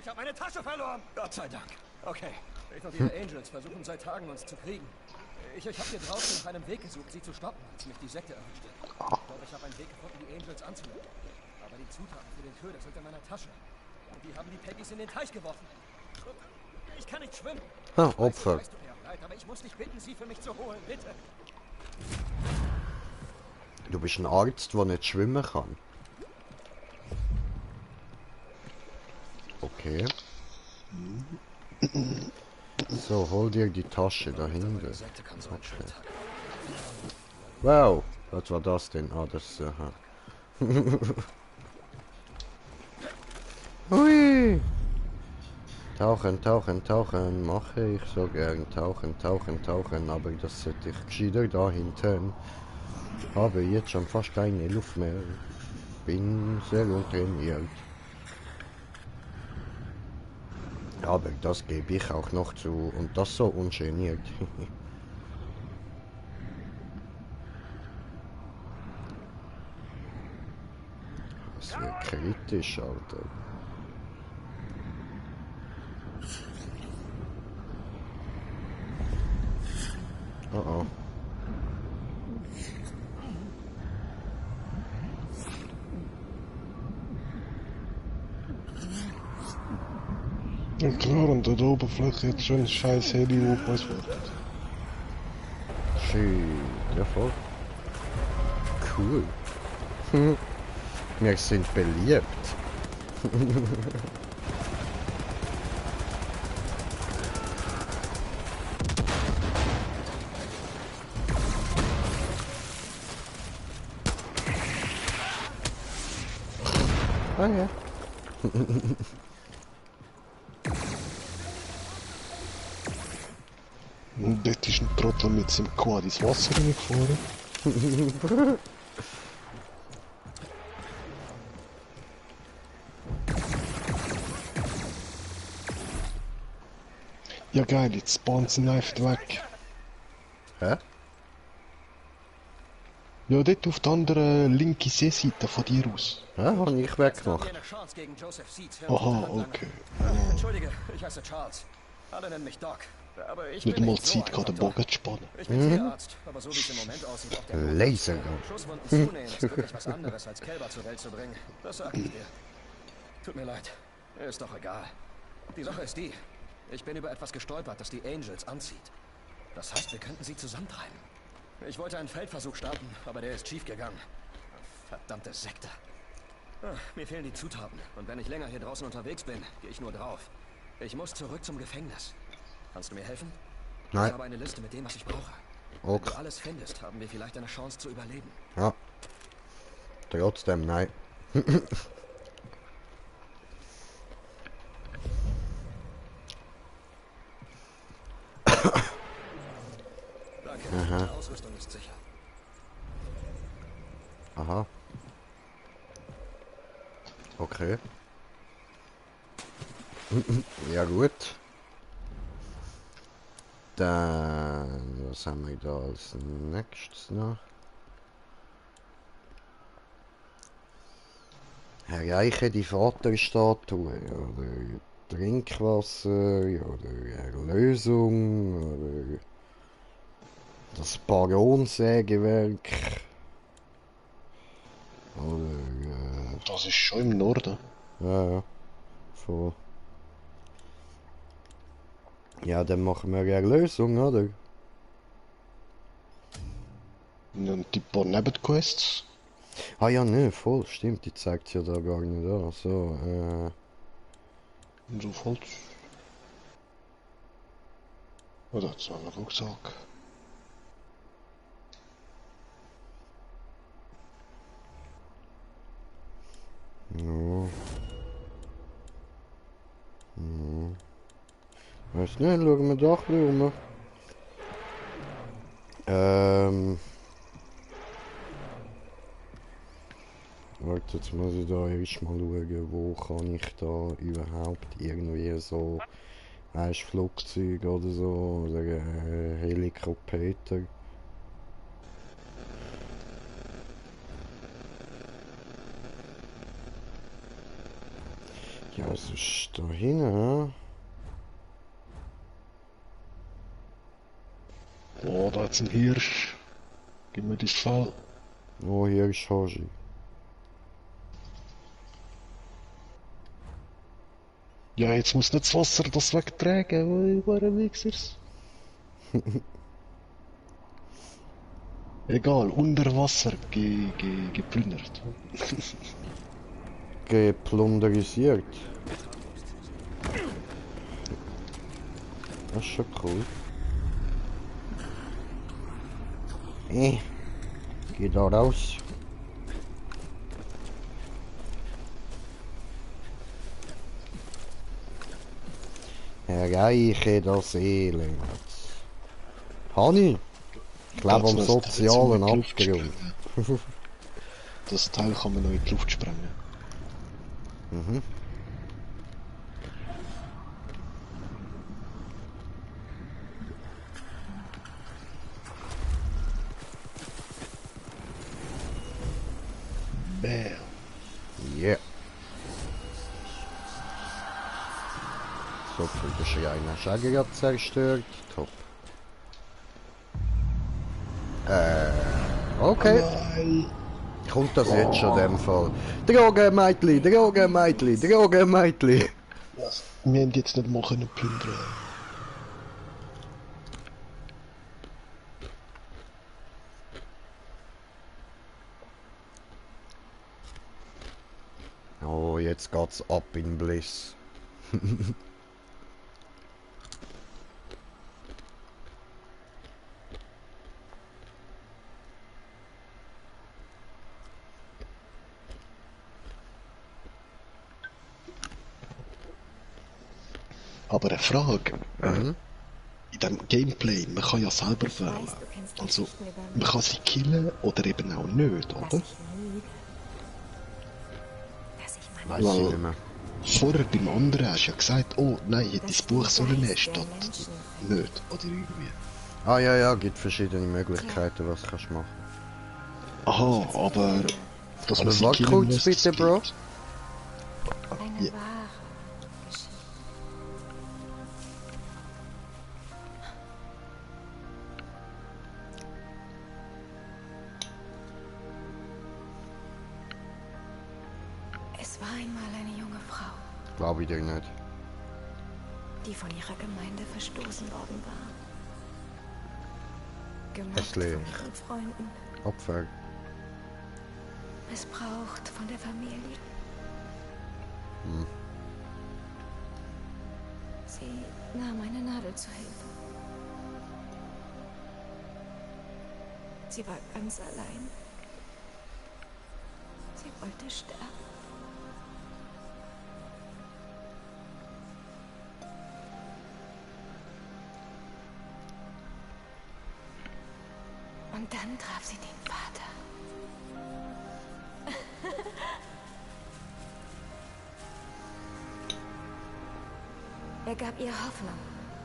Ich habe meine Tasche verloren. Gott sei Dank. Okay. Faith und ihre Angels versuchen seit Tagen, uns zu kriegen. Ich habe hier draußen nach einem Weg gesucht, sie zu stoppen, als mich die Sekte erwischt hat. Ich glaube, ich habe einen Weg gefunden, die Angels anzulocken. Aber die Zutaten für den Köder sind in meiner Tasche. Und die haben die Peggys in den Teich geworfen. Ich kann nicht schwimmen. Ah, Opfer. Weißt du, leid, aber ich muss dich bitten, sie für mich zu holen, bitte. Du bist ein Arzt, der nicht schwimmen kann. Okay. So, hol dir die Tasche da hinten. Okay. Wow, was war das denn? Ah, das... Aha. Hui! Tauchen, tauchen, tauchen, mache ich so gern. Tauchen, tauchen, tauchen, aber das sollte ich gescheiter da hinten. Habe jetzt schon fast keine Luft mehr. Bin sehr untrainiert. Aber das gebe ich auch noch zu und das so ungeniert. Das wird kritisch, Alter. Oh oh. Ja klar, und an der Oberfläche jetzt schon scheiß Heli was wird. Schön, ja voll. Cool. Wir sind beliebt. Ah ja. Und dort ist ein Trottel mit seinem Quad ins Wasser reingefahren. Ja geil, jetzt spawnen sie einfach weg. Hä? Ja, dort auf der anderen linken Seeseite von dir aus. Ja, hab ich weggemacht. Aha, okay. Entschuldige, ich heiße Charles. Alle nennen mich Doc. Aber ich Nicht bin mal nicht so Zeit ein gehabt, den Doktor. Bogen zu spannen. Ich bin Tierarzt, aber so wie es im Moment aussieht, auf der Laser. Schusswunden zunähen ist wirklich was anderes, als Kälber zur Welt zu bringen. Das sag ich dir. Tut mir leid. Ist doch egal. Die Sache ist die. Ich bin über etwas gestolpert, das die Angels anzieht. Das heißt, wir könnten sie zusammentreiben. Ich wollte einen Feldversuch starten, aber der ist schief gegangen. Verdammte Sekte. Mir fehlen die Zutaten. Und wenn ich länger hier draußen unterwegs bin, gehe ich nur drauf. Ich muss zurück zum Gefängnis. Kannst du mir helfen? Nein. Ich habe eine Liste mit dem, was ich brauche. Wenn Okay. du alles findest, haben wir vielleicht eine Chance zu überleben. Ja. Trotzdem, nein. Rüstung ist sicher. Aha. Okay. Ja gut. Dann, was haben wir da als nächstes noch? Erreiche die Vaterstatue oder Trinkwasser oder Erlösung oder das Baronsägewerk oder Das ist schon im Norden. ja, voll. Ja, dann machen wir eine Erlösung, oder? Und die paar Nebenquests. Ah ja, ne, voll, stimmt, die zeigt ja da gar nicht an. So, Und so Holz. Oder hat es noch einen Rucksack? ja. Weiß nicht, schauen wir doch rum. Warte, jetzt muss ich da erst mal schauen, wo kann ich da überhaupt irgendwie so, weißt, Flugzeug oder so, oder Helikopter. Ja, es ist da hinten, Boah, da hat's einen Hirsch. Gib mir das Fall. oh, hier ist Hoshi. Ja, jetzt muss nicht das Wasser das wegtragen, wo ihr Wichsers. Egal, unter Wasser geplündert. Geplunderisiert. Das ist schon cool. Geh da raus. Erreiche das Elend. Hani? Ich glaube am sozialen Abgrund. Das Teil kann man noch in die Luft sprengen. Mhm. Bam. Yeah. So viel der Schreiner Schäger zerstört. Top. Okay. Nein. Kommt das jetzt schon in dem Fall? Drogenmeitli, Drogenmeitli, Drogenmeitli. Ja, wir haben jetzt nicht mal können plündern. Oh, jetzt geht's ab in Bliss. Aber eine Frage. Mhm. In diesem Gameplay, man kann ja selber wählen. Also, man kann sie killen oder eben auch nicht, oder? Weiß ich nicht mehr. Vorher beim anderen hast du ja gesagt, oh nein, ich hätte das Buch sollen nehmen, statt nicht. Oder irgendwie. Ah ja, ja, gibt verschiedene Möglichkeiten, was kannst du machen. Aha, aber... Dass man Aber sie warte killen kurz muss, bitte, das Bro. geht. Eine Ja. wahre Geschichte. Es war einmal eine junge Frau, Glaube ich dir nicht. die von ihrer Gemeinde verstoßen worden war. Gemobbt Hässlich. von ihren Freunden, Opfer. missbraucht von der Familie. Hm. Sie nahm eine Nadel zu Hilfe. Sie war ganz allein. Sie wollte sterben. dann traf sie den Vater. Er gab ihr Hoffnung.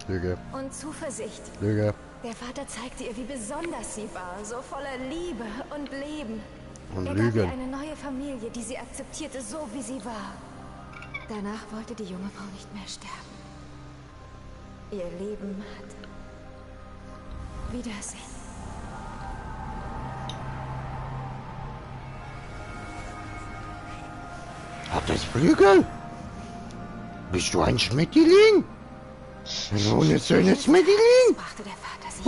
Lüge. Und Zuversicht. Lüge. Der Vater zeigte ihr, wie besonders sie war, so voller Liebe und Leben. Und Er gab Lügen. ihr eine neue Familie, die sie akzeptierte, so wie sie war. Danach wollte die junge Frau nicht mehr sterben. Ihr Leben hat Wiedersehen. Hat es Flügel? Bist du ein Schmetterling? Ein ohne Söhne Schmetterling? Brachte der Vater sich.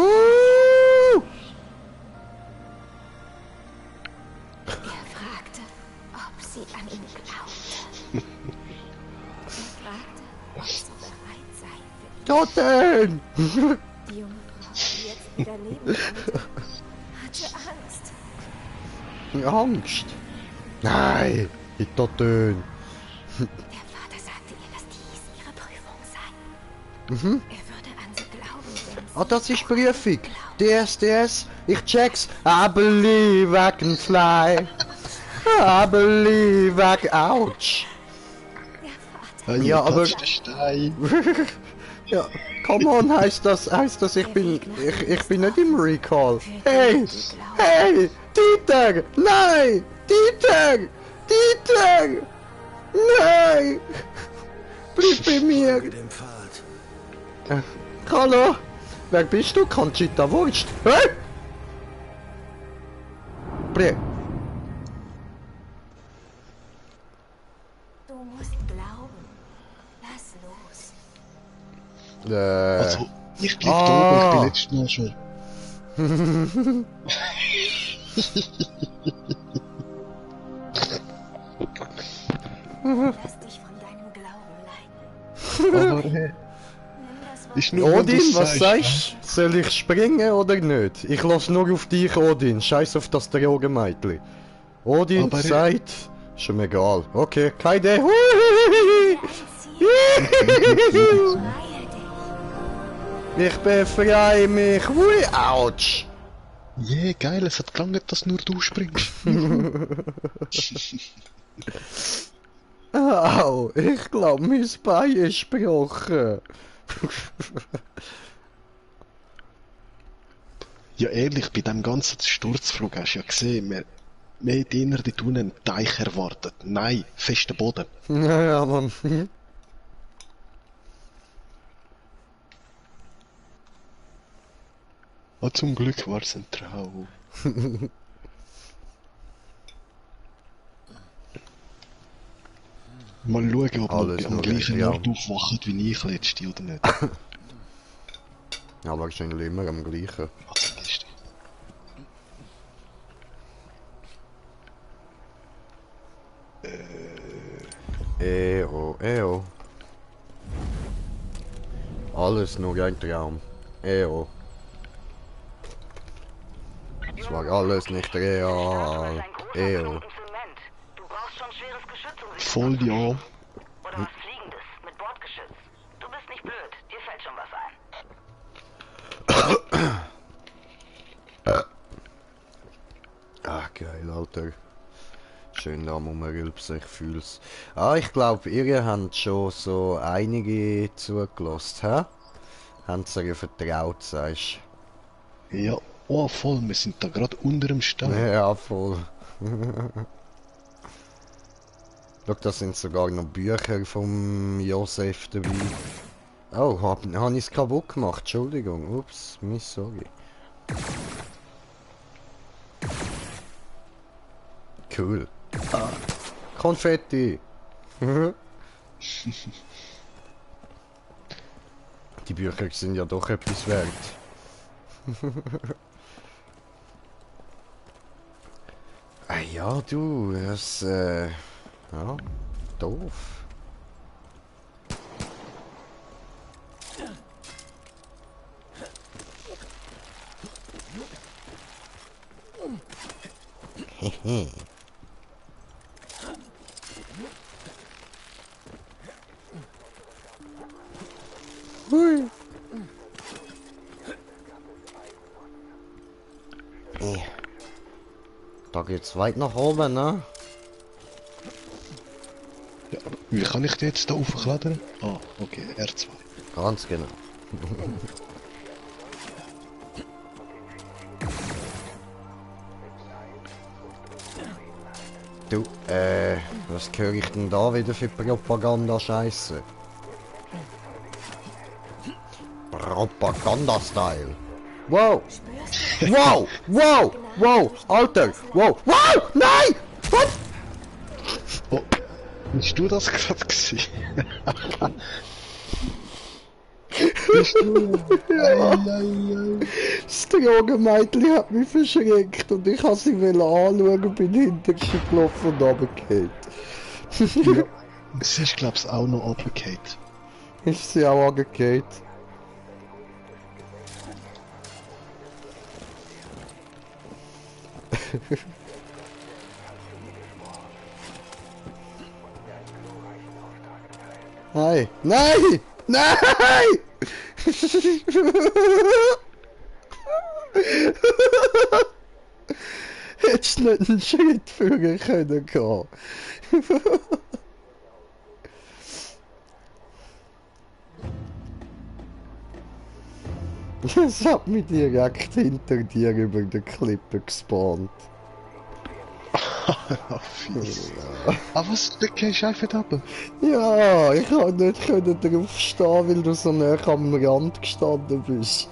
Er fragte, ob sie an ihn glaubte. Er fragte, ob sie bereit sei für ihn. Toten! Die junge Frau, die jetzt wieder leben konnte, hatte Angst. Angst? Nein, die Toten. Der Vater sagte ihr, dass dies ihre Prüfung sei. Mhm. Er würde an sie glauben, wenn sie Ah, das ist Prüfung. DSDS, ich check's. I believe I can fly. I believe I can... Ouch. Ja, aber... Ja, come on, heißt das ich bin nicht im Recall. Hey, hey, Dieter, nein, Dieter, nein, bleib bei mir. Hallo, wer bist du, Conchita Wurst? Hä? Du musst glauben. Lass los. Also, ich bleib da oben, ich bin letztes Mal schon. Lass dich von deinem Glauben leiten. Aber hey, Nimm das Wort ist nur wenn Odin, du's was sagst du? Soll ich springen oder nicht? Ich lass nur auf dich, Odin. Scheiß auf das Drogenmädchen. Odin Aber sagt... Ist mir egal. Okay, keine Idee. Ich befreie mich. Hui, ouch. Yeah, geil, es hat gelangt, dass nur du springst. Au, ich glaube, mein Bein ist gebrochen. Ja ehrlich, bei dem ganzen Sturzflug hast du ja gesehen, wir hätten eher dort unten einen Teich erwartet. Nein, fester Boden. Ja, Mann. Ah, zum Glück war es ein Traum. Mal schauen, ob Alles wir am nur gleichen ja. Ort aufwachen wie ich letzte oder nicht. Ja, wahrscheinlich immer am gleichen. Also gestern. Eo. Alles nur ein Traum. Eo. Es war alles nicht real. Eo. Du brauchst schon schweres Geschütz, um sich Voll ja. oder was Fliegendes mit Bordgeschütz. Du bist nicht blöd, dir fällt schon was ein. Ah, geil, Alter. Schön da rumrülpsen, ich fühl's. Ah, ich glaube, ihr habt schon so einige zugelassen, hä? Haben sie ihr vertraut, sagst Ja, oh voll, wir sind da gerade unter dem du? Stein. Ja, voll. Schau, da sind sogar noch Bücher vom Josef dabei. Oh, hab ich's kaputt gemacht, Entschuldigung. Ups, sorry. Cool. Ah, Konfetti. Die Bücher sind ja doch etwas wert. Ah ja, du, das, ja, doof. Hehe. Hui. Da geht's weit nach oben, ne? Ja, aber wie kann ich die jetzt da aufklettern? Ah, okay, R2. Ganz genau. Du, was höre ich denn da wieder für Propaganda-Scheiße? Propaganda-Style. Wow! Wow! Wow! Wow! Alter! Wow! Wow! Nein! Was? Oh, bist du das gerade gesehen? Bist du? Das Drogenmädchen hat mich verschreckt und ich habe sie anschauen und bin hinterher gelaufen und runtergefallen. Ja, sie ist glaub's auch noch runtergefallen. Ist sie auch runtergefallen? Nein! Nein! Nein! Hättest du nicht einen Schritt führen können gehen. Es hat mich direkt hinter dir über die Klippe gespawnt. Fies. Aber was, du gehst einfach runter? Ja, ich konnte nicht drauf stehen, weil du so nah am Rand gestanden bist.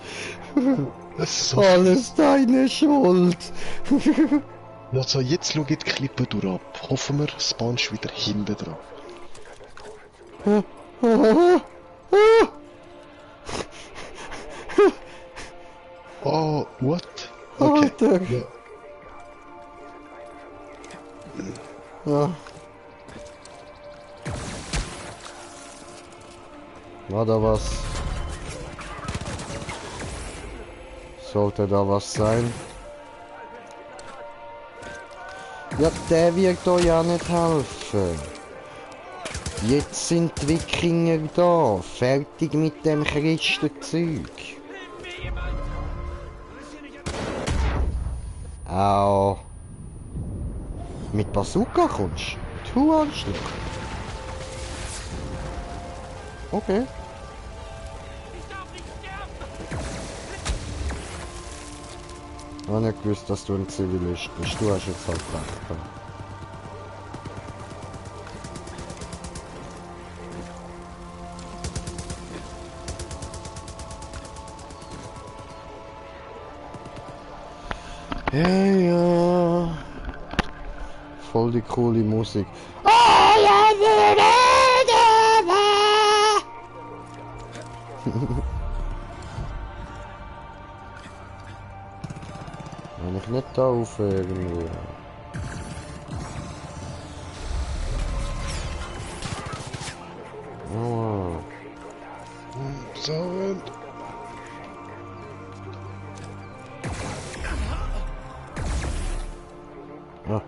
So Alles deine Schuld. Also jetzt schau ich die Klippe durch ab. Hoffen wir, spawnst wieder hinten dran. Oh, what? Okay. Alter. Ja. Ja. War da was? Sollte da was sein? Ja, der wird euch ja nicht helfen. Jetzt sind die Wikinger da. Fertig mit dem Christenzeug. Au. Mit Bazooka kommst du? Arschloch. Okay. Ich habe nicht gewusst, dass du ein Zivilist bist. Du hast jetzt halt recht gehabt. Ja, ja. Voll die coole Musik. Wenn ich nicht da auf irgendwie. Oh. So. Ah,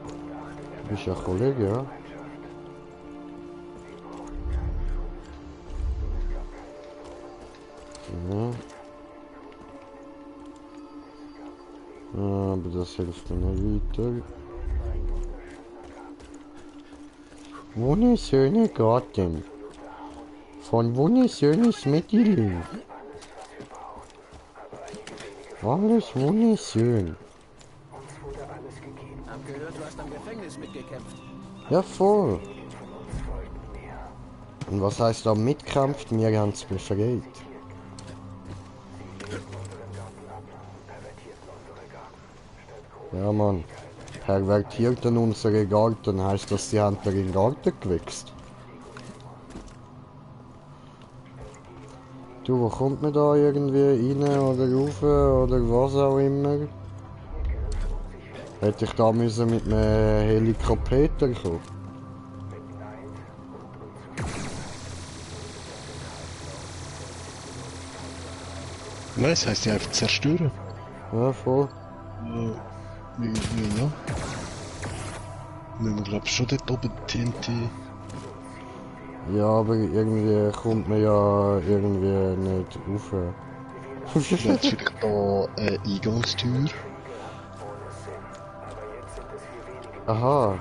du bist ja Kollege, ja? Ja. Aber das hilft mir nicht weiter. Wunderschöner Garten. Von wunderschönes Mitteln. Alles wunderschön. Hab gehört, du hast am Gefängnis mitgekämpft. Ja, voll. Und was heißt da mitkämpft? Wir haben es befreit. Ja, Mann. Pervertierten unsere Garten heißt das, sie haben den Garten gewichst. Du, wo kommt man da irgendwie rein oder rauf oder was auch immer? Hätte ich da müssen mit einem Helikopter kommen? Nein, das heisst, die einfach zerstören. Ja, voll. Ja. Müssen wir, glaub ich, schon dort oben TNT. Ja, aber irgendwie kommt man ja irgendwie nicht rauf. Jetzt vielleicht da eine Eingangstür. Aha.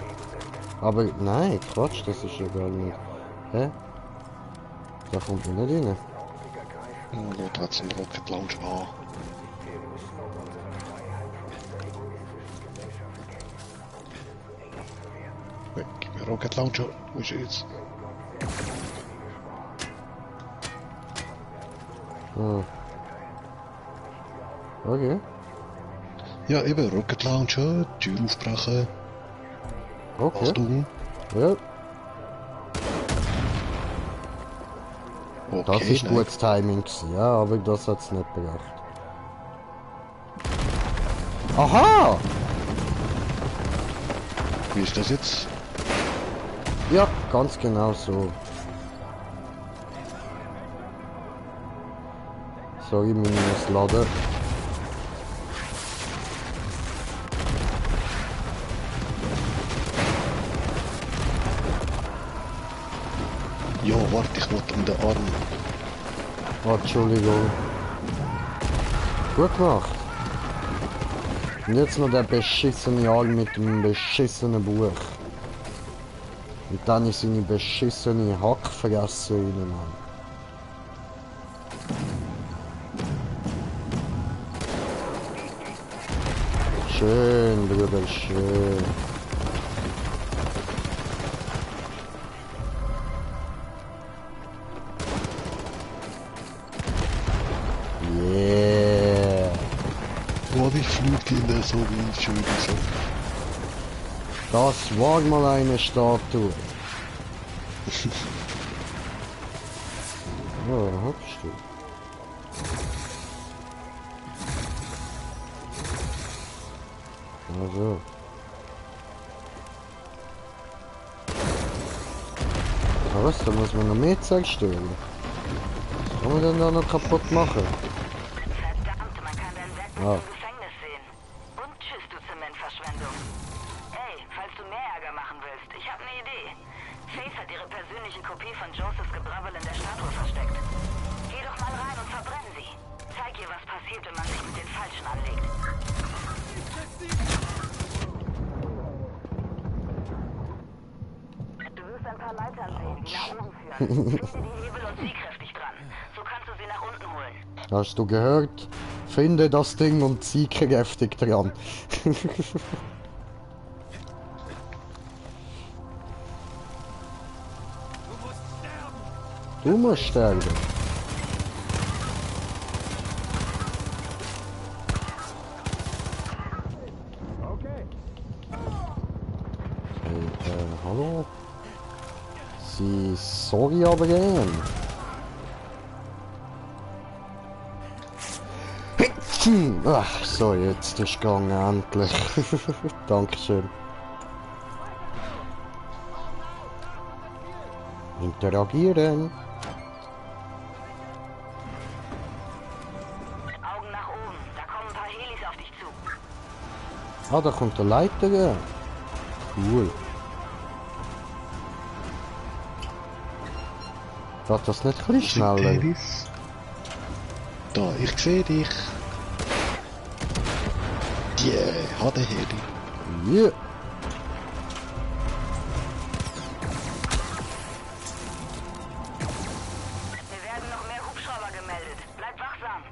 Aber nein, Quatsch, das ist ja gar nicht. Hä? Da kommt man nicht rein. Ja, da hat es einen Rocket Launch an. Gib mir Rocket Launcher. Wo ist er jetzt? Ah. Okay. Ja, eben, Rocket Launcher, Tür aufbrechen. Okay. Achtung. Ja. Okay, Das ist nein. gutes Timing gewesen, ja, aber das hat es nicht bedacht. Aha! Wie ist das jetzt? Ja, ganz genau so. So, ich muss das laden. Ja, warte, ich wollte um den Arm. Oh, Entschuldigung. Gut gemacht. Und jetzt noch der beschissene Arm mit dem beschissenen Buch. Und dann ist seine beschissene Hackfresse rein, Mann. Schön, Bruder, schön. Yeah. Oh, ich fliege in der so wie schön so. Das war mal eine Statue. Oh, da hockst du. Also. Aber was, da muss man noch mehr Zeug stellen. Was kann man denn da noch kaputt machen? Verdammt, man kann dein Werk Ja. im Gefängnis sehen. Und tschüss, du Zementverschwendung. Hey, falls du mehr Ärger machen willst, ich habe eine Idee. Faith hat ihre persönliche Kopie von Josephs Gebrabbel in der Statue versteckt. Geh doch mal rein und verbrenn sie. Zeig ihr, was passiert, wenn man sich mit den Falschen anlegt. Du wirst ein paar Leitern sehen, die nach oben führen. Finde die Hebel und zieh kräftig dran. So kannst du sie nach unten holen. Hast du gehört? Finde das Ding und zieh kräftig dran. Du musst sterben. Hey, hallo? Sie, sorry, aber gern. Ach, so, jetzt ist gegangen, endlich. Dankeschön. Interagieren. Augen nach oben, da kommen ein paar Helis auf dich zu. Ah, da kommt der Leiter. Ja. Cool. Geht das nicht ein bisschen schneller? Da, ich sehe dich. Hat der Heli. Yeah. Wir werden noch mehr Hubschrauber gemeldet. Bleib wachsam.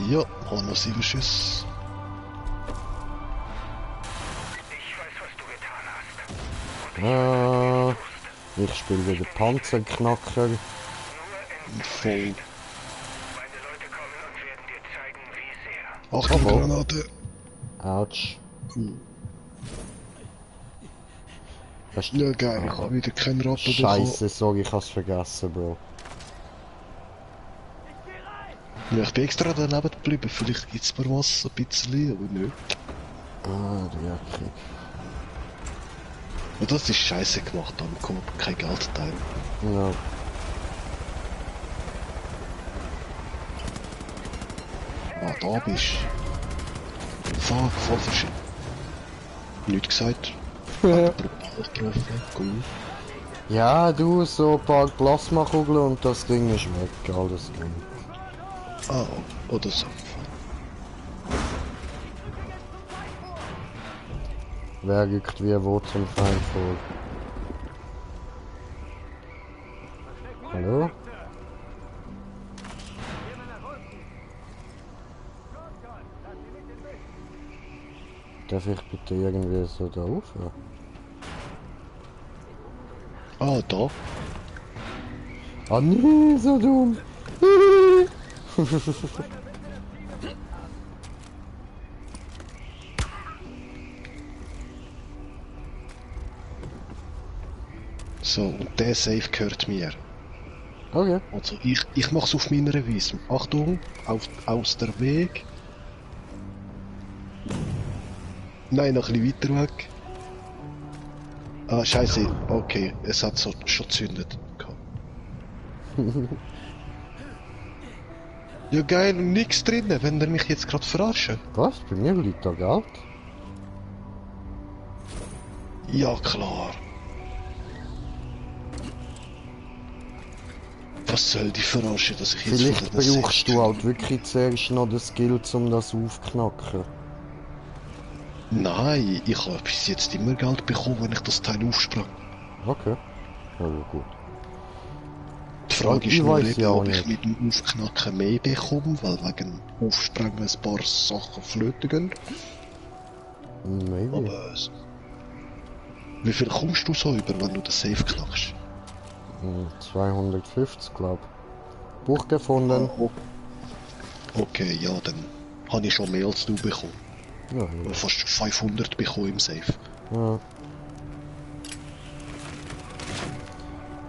Ja, haben noch 7 Schüsse. Ich weiß, was du getan hast. Ich spiele wieder Panzerknacker. Voll. Meine Leute kommen und werden dir zeigen, wie sehr. Achtung, Oh. Granate. Autsch. Das Ja, geil, ich habe wieder keinen Rappen Scheiße, sorry, ich hab's vergessen, Bro. Ja, ich bin extra daneben geblieben, vielleicht gibt's mir was, ein bisschen, aber nicht. Ah, der Jacke. Und das ist scheiße gemacht, da bekommt man kein Geld teilen. Ja. Ah, da bist du. Fuck, voll verschieden. Nicht gesagt. Brutal getroffen, cool. Ja, du, so ein paar Plasmakugeln und das Ding ist weg, alles gut. Ah, oder so. Wer rückt wie wo zum Feind vor? Hallo? Darf ich bitte irgendwie so da aufhören? Ah, da. Ah nee, so dumm! So, und der Safe gehört mir. Okay. Also ich mach's auf meiner Weise. Achtung, aus der Weg. Nein, noch ein bisschen weiter weg. Ah, scheiße. Okay, es hat so schon gezündet. Ja geil, und nix drin, wenn der mich jetzt gerade verarschen. Was? Bei mir liegt da Geld? Ja klar. Was soll die verarschen, dass ich jetzt Vielleicht brauchst du halt wirklich zuerst noch den Skill, um das aufzuknacken. Nein, ich habe bis jetzt immer Geld bekommen, wenn ich das Teil aufsprang. Okay. Also gut. Die Frage ist nur eben, ja ob nicht. ich mit dem Aufknacken mehr bekomme, weil wegen Aufsprengen ein paar Sachen flöten gehen. Maybe. Aber wie viel kommst du so über, wenn du den Safe knackst? 250, glaub ich. Buch gefunden. Oh. Okay, ja, dann habe ich schon mehr als du bekommen. Ja, ja. Fast 500 bekommen im Safe. Ja.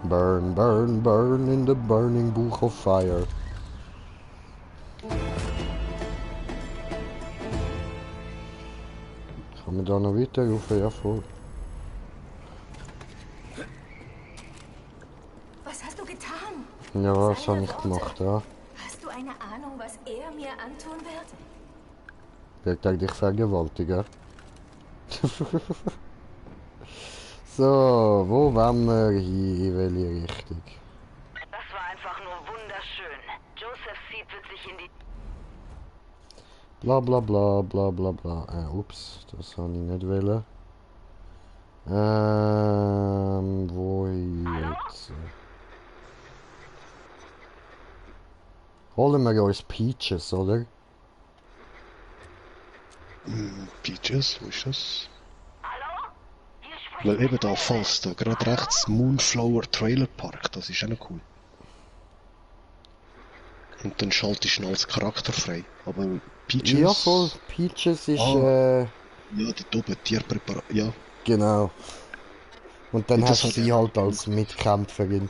Burn, burn, burn in the burning book of fire. Kann man da noch weiterrufen? Ja, voll. Was hast du getan? Ja, was Seine habe ich Worte. gemacht, ja? Hast du eine Ahnung, was er mir antun wird? Wird er dich vergewaltigen? So, wo waren wir hier? In welche Richtung? Das war einfach nur wunderschön. Joseph Seed wird sich in die... Bla bla bla bla bla bla. Ups, das habe ich nicht wollen. Wo jetzt? Holen wir uns Peaches, oder? Peaches, wo ist das? Hallo? Hier spricht Weil eben da fast, da gerade rechts Moonflower Trailer Park, das ist auch noch cool. Und dann schalte ich ihn als Charakter frei. Aber Peaches... Ja, voll. Peaches ist, Ja, die oben, Tierpräparat, ja. Genau. Und dann Ja, das hast du hat sie er halt als Mitkämpferin.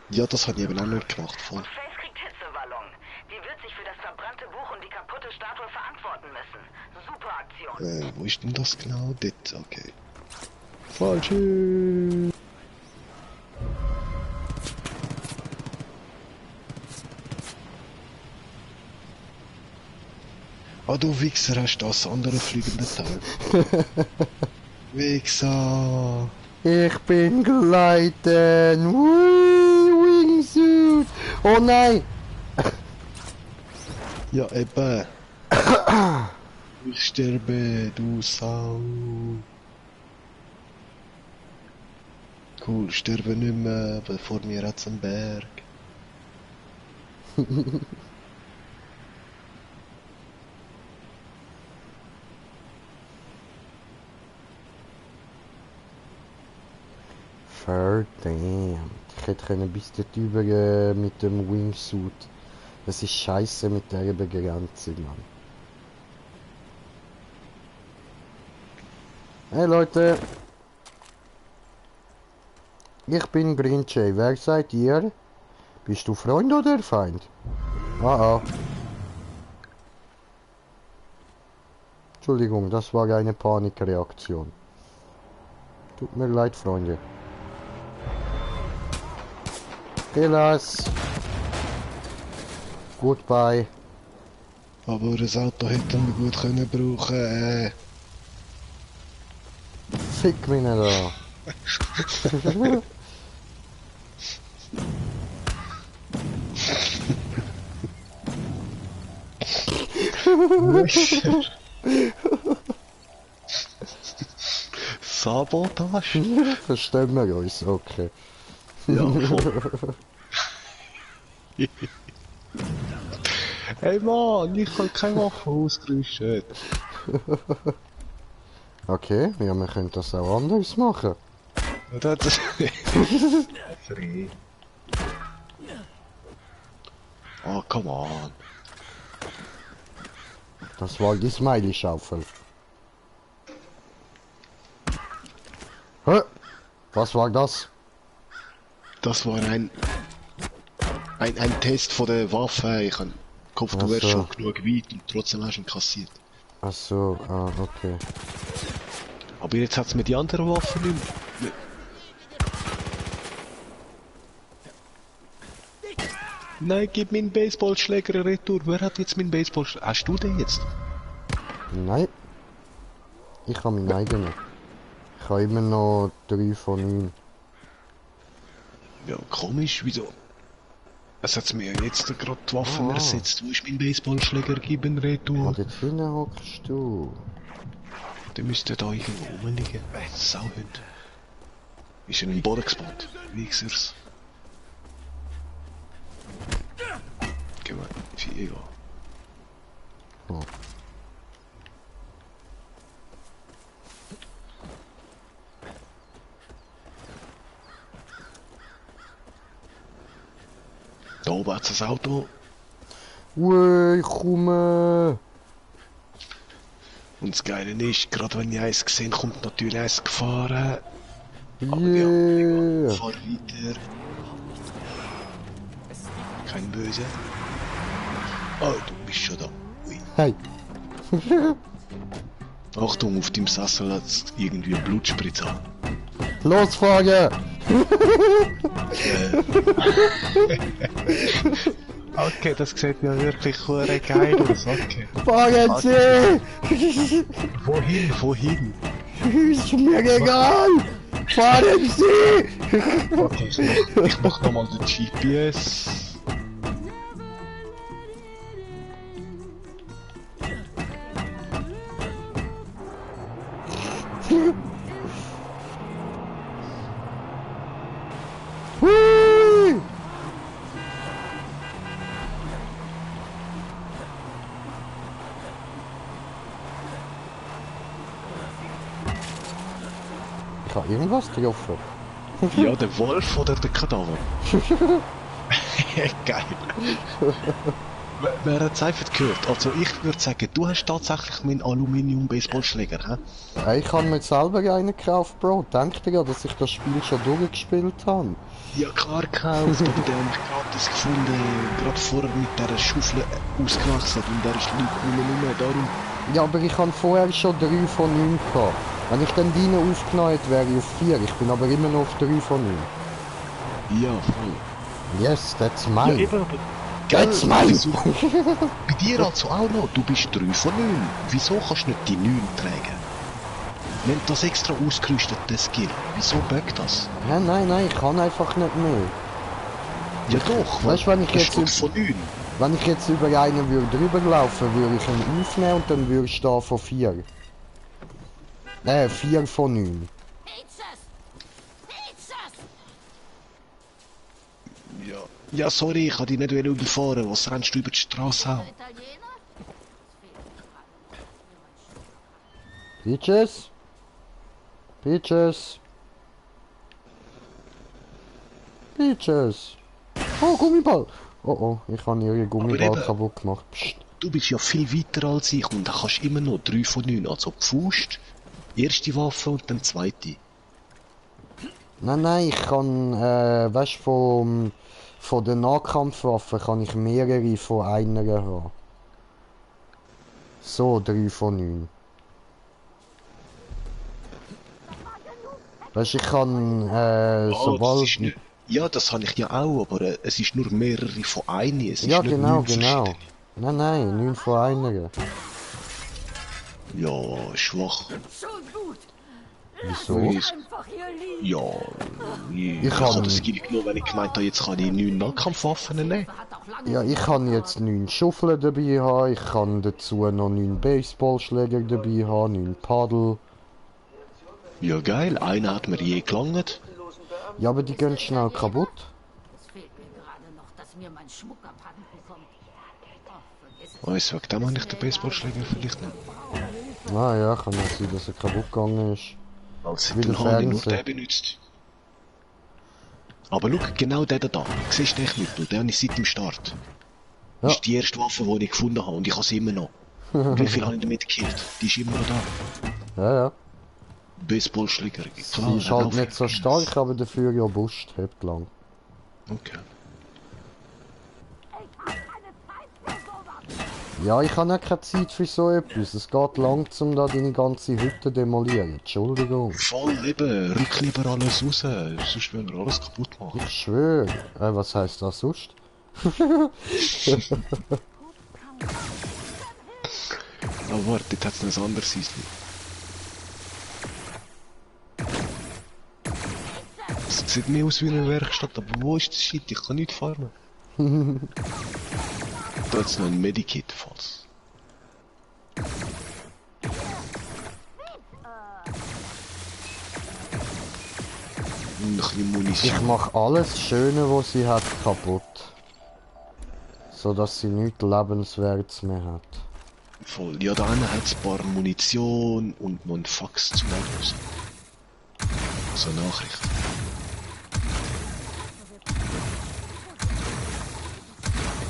Ja, das habe ich eben auch nicht gemacht, voll. Faith kriegt Hitzewallung. Die wird sich für das verbrannte Buch und die kaputte Statue verantworten müssen. Super Aktion. Wo ist denn das genau? Dort, okay. Falsche. Ah, du Wichser, hast das andere fliegende Teil. Wichser. Ich bin gleiten. Wingsuit. Oh nein. Ja, eben. Ich sterbe, du Sau. Cool, sterbe nicht mehr, weil vor mir hat's einen Berg. Verdammt. Ich hätte können bis dort über mit dem Wingsuit. Das ist scheiße mit der Begrenzung, Mann. Hey Leute. Ich bin Green Jay. Wer seid ihr? Bist du Freund oder Feind? Ah. Entschuldigung, das war eine Panikreaktion. Tut mir leid, Freunde. Hellas. Goodbye. Aber das Auto hätten wir gut können brauchen. Fick mich nicht an. Sabotage. Verstehen wir uns, okay. Ja, voll. Hey Mann, ich habe keine Waffe ausgerüstet. Okay, ja, wir können das auch anders machen. Das Free. Oh, come on. Das war die Smiley-Schaufel. Hä? Was war das? Das war ein Test von der Waffe. Ich hab gehofft, du wärst schon genug weit und trotzdem hast du ihn kassiert. Ach so, ah, okay. Aber jetzt hat's mir die anderen Waffen nicht mehr. Nein, gib meinen Baseballschläger retour. Wer hat jetzt meinen Baseballschläger? Hast du den jetzt? Nein. Ich habe meinen eigenen. Ich habe immer noch 3 von 9. Ja, komisch, wieso? Es hat mir jetzt gerade die Waffen ersetzt. Wo ist mein Baseballschläger? Gib ihn retour. Und jetzt hinten hockst du. Der müsste da irgendwo rumliegen. Sauhund. Ist er im Boden gespawnt? Wichsers. Geh mal, Fiego. Oh. Da oben hat es ein Auto. Ui, ich komme. Und das Geile ist, gerade wenn ich eins gesehen kommt natürlich eins gefahren. Yeah. Fahr weiter. Kein Böse. Oh, du bist schon da. Ui. Hey. Achtung, auf dem Sessel hat es irgendwie Blutspritzer. Losfahren! Okay, das sieht ja wirklich geil aus. Okay. Fahren Sie! Wohin? Wohin? Ist mir egal! Fahren Sie! Okay, ich mach nochmal den GPS. Hui! Ich habe irgendwas getroffen. Ja, der Wolf oder der Kadaver? Geil. Wer hat es einfach gehört? Also ich würde sagen, du hast tatsächlich meinen Aluminium-Baseballschläger, hä? Hey, ich habe mir selber einen gekauft, Bro. Denkt ihr ja, dass ich das Spiel schon durchgespielt habe? Ja klar gekauft, aber den habe ich gratis gefunden, gerade vorher mit dieser Schaufel ausgewachsen und der ist nicht mehr darum. Ja, aber ich habe vorher schon 3 von 9 gehabt. Wenn ich dann deine aufgenommen hätte, wäre ich auf 4. Ich bin aber immer noch auf 3 von 9. Ja, voll. Yes, that's mine. Ja, eben, aber... That's mine! Bei dir also auch noch, du bist 3 von 9. Wieso kannst du nicht die 9 tragen? Wir haben das extra ausgerüstet, das Skill. Wieso buggt das? Nein, ich kann einfach nicht mehr. Ja doch, weißt du, wenn ich jetzt von 9. Wenn ich jetzt über einen würde drüber laufen, würde ich ihn aufnehmen und dann würde ich da von 4. 4 von 9. Ja, sorry, ich wollte dich nicht überfahren. Was rennst du über die Straße an? Peaches? Peaches? Peaches? Oh, Gummiball! Oh, ich habe ihren Gummiball kaputt gemacht. Psst. Du bist ja viel weiter als ich und da kannst immer noch 3 von 9. Also Pfust, erste Waffe und dann zweite. Nein, ich kann, weißt du, von den Nahkampfwaffen kann ich mehrere von einer haben. So, 3 von 9. Weißt du, ich kann, sobald... Ja, das habe ich ja auch, aber es ist nur mehrere von einer. Ja, genau. Nein, 9 von einer. Ja, schwach. Wieso? Ja, ich habe das Skill genommen, wenn ich gemeint habe, jetzt kann ich 9 Nahkampfwaffen nehmen. Ja, ich kann jetzt 9 Schaufeln dabei haben, ich kann dazu noch 9 Baseballschläger dabei haben, 9 Paddel. Ja geil, einer hat mir je gelangt. Ja, aber die gehen schnell kaputt. Es fehlt mir gerade noch, dass mir mein Schmuck abhanden kommt. Oh, vergiss es. Weiss, wegen dem habe ich den Baseballschläger vielleicht nicht. Ah ja, kann ja sein, dass er kaputt gegangen ist. Also Wie der dann habe ich nur Fernseher. den benutzt. Aber schau, genau der da. Siehst du den Knüppel? Den habe ich seit dem Start. Ja. Das ist die erste Waffe, die ich gefunden habe und ich habe sie immer noch. Und wie viel habe ich damit gekillt? Die ist immer noch da. Ja, ja. Baseballschläger. Sie ist halt nicht so stark, aber dafür robust, hebt lang. Okay. Ja, ich habe ja keine Zeit für so etwas. Es geht lang, um da deine ganze Hütte demolieren. Entschuldigung. Voll eben, rück lieber alles raus, sonst werden wir alles kaputt machen. Ich schwöre. Was heisst das sonst? Aber warte, jetzt hat es noch ein anderes Häuschen. Es sieht mehr aus wie eine Werkstatt, aber wo ist das Shit? Ich kann nicht farmen. Da ist noch ein Medikit, falls. Und ein bisschen Munition. Ich mache alles Schöne, was sie hat, kaputt. So dass sie nichts Lebenswertes mehr hat. Voll. Ja, da hat es ein paar Munition und noch ein Fax zum Auslösen. So eine Nachricht.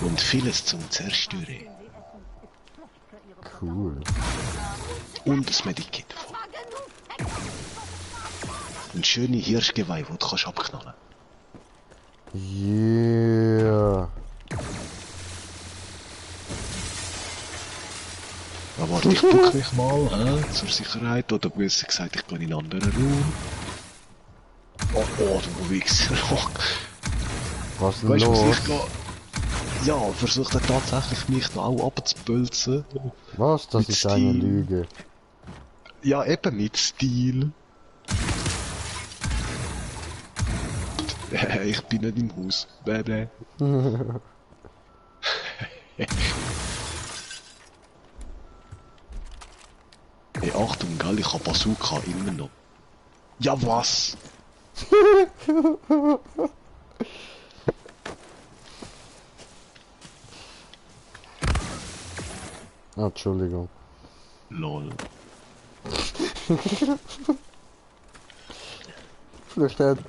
Und vieles zum Zerstören. Cool. Und das Medikit. Und schöne Hirschgeweih, die du kannst abknallen. Yeah. Aber warte, ich duck mich mal, zur Sicherheit. Oder besser gesagt, ich gehe in einen anderen Raum. Oh, du Wichser. Was denn Weißt du, was los? ich gehe? Ja, versucht er tatsächlich mich da auch abzupölzen. Was? Das Mit ist eine Stil. Lüge. Ja, eben mit Stil. Ich bin nicht im Haus. Bäh, bäh. Hey, Achtung, gell, ich hab Bazooka immer noch. Ja, was? Ah, Entschuldigung. Lol. Flüchtet.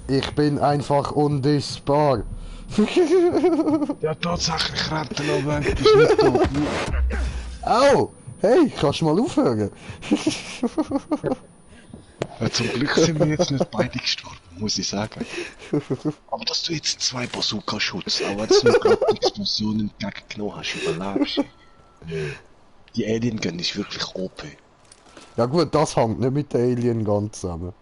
Ich bin einfach undisbar. Ja, tatsächlich rennt er noch weg. Das ist nicht doof. Au! Hey, kannst du mal aufhören? Ja, zum Glück sind wir jetzt nicht beide gestorben, muss ich sagen. Aber dass du jetzt 2 Bazooka-Schutz, auch wenn du gerade die Explosion entgegengenommen hast, überlebst. Die Alien Gun ist wirklich OP. Ja gut, das hängt nicht mit den Alien ganz zusammen.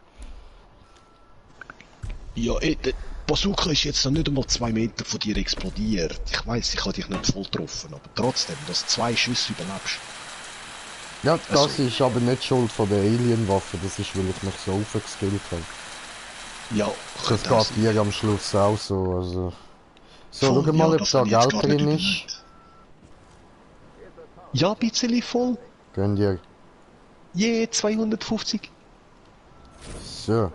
Ja, der Bazooka ist jetzt noch nicht einmal 2 Meter von dir explodiert. Ich weiss, ich habe dich nicht voll getroffen, aber trotzdem, dass du 2 Schüsse überlebst. Ja, das Also- ist aber nicht Schuld von der Alien-Waffe, das ist, weil ich mich so aufgeskillt habe. Ja, Das könnte auch geht dir am Schluss auch so, also... So, Voll, schau mal, ja, ob das da hab ich jetzt Geld gar nicht drin überlegt. ist. Ja, ein bisschen voll. Gönn dir. Je, 250. So,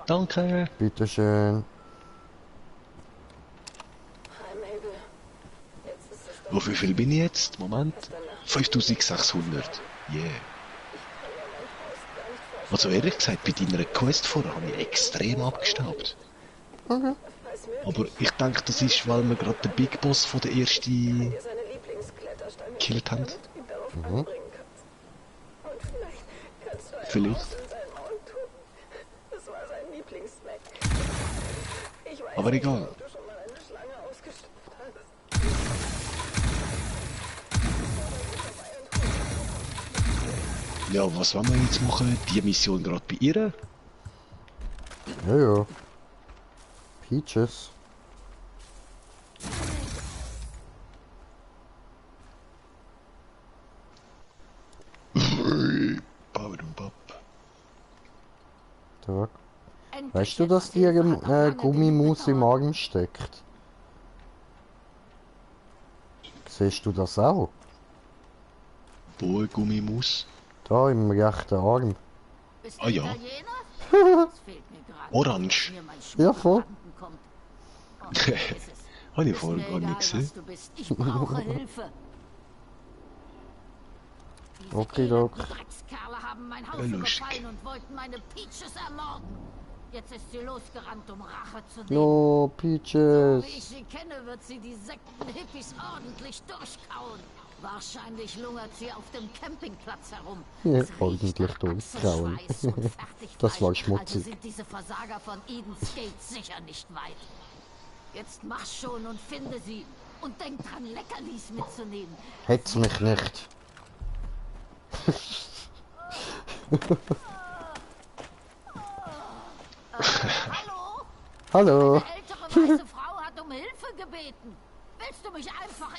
Danke. bitteschön. Auf wie viel bin ich jetzt? Moment. 5600. Yeah. Also ehrlich gesagt, bei deiner Quest vorher habe ich extrem abgestaubt. Okay. Aber ich denke, das ist, weil wir gerade den Big Boss von der ersten gekillt haben. Mhm. Vielleicht. Aber egal. Ja, was wollen wir jetzt machen? Die Mission gerade bei ihr? Ja, ja. Peaches. Tag. Weißt du, dass dir Gummimus im Magen steckt? Siehst du das auch? Wo eine Gummimaus? Da im rechten Arm. Bist Ah du ja. Italiener? Das fehlt mir gerade. Orange. Mir mein Schuh Ja, voll. abhanden kommt. Oh, vergiss es. Habe ich Ist vorher mir gar egal, nicht gesehen. was du bist. Ich brauche Hilfe. Diese Okay, elenden Doc. Dreckskerle haben mein Haus Ja, lustig. überfallen und wollten meine Peaches ermorden. Jetzt ist sie losgerannt, um Rache zu nehmen. No, So wie ich Peaches. sie kenne, wird sie die Sekten-Hippies ordentlich durchkauen. Wahrscheinlich lungert sie auf dem Campingplatz herum. Ja, Es riecht ordentlich nach durchkauen. Achselschweiß und Fertigfleisch. Das war Also schmutzig. sind diese Versager von Eden's Gate sicher nicht weit. Jetzt mach schon und finde sie. Und denk dran, Leckerlis mitzunehmen. Hetz mich nicht. Hallo? Hallo. Eine ältere weiße Frau hat um Hilfe gebeten. Willst du mich einfach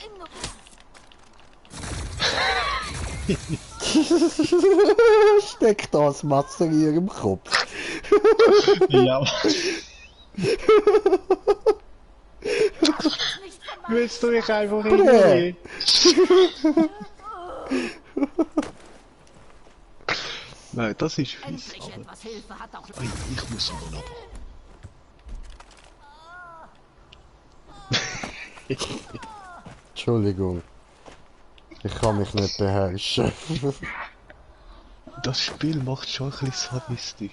Steckt das Messer in ihrem Kopf. Ja. Willst du mich einfach Brä. Nein, das ist fies. endlich Aber etwas Hilfe hat auch... Ei, ich muss aber noch. Entschuldigung. Ich kann mich nicht beherrschen. Das Spiel macht schon ein bisschen sadistisch.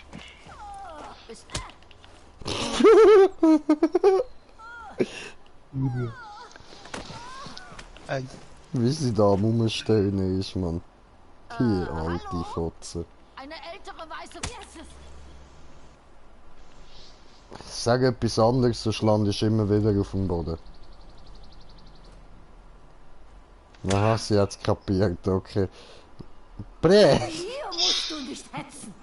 Ei. Wie sie da am Rumstehen ist, Mann. Die alte Fotze. Eine ältere weiße... Yes, Sag etwas anderes, sonst landest du immer wieder auf dem Boden. Aha, sie hat's kapiert, okay. Brä! hier musst du nicht hetzen.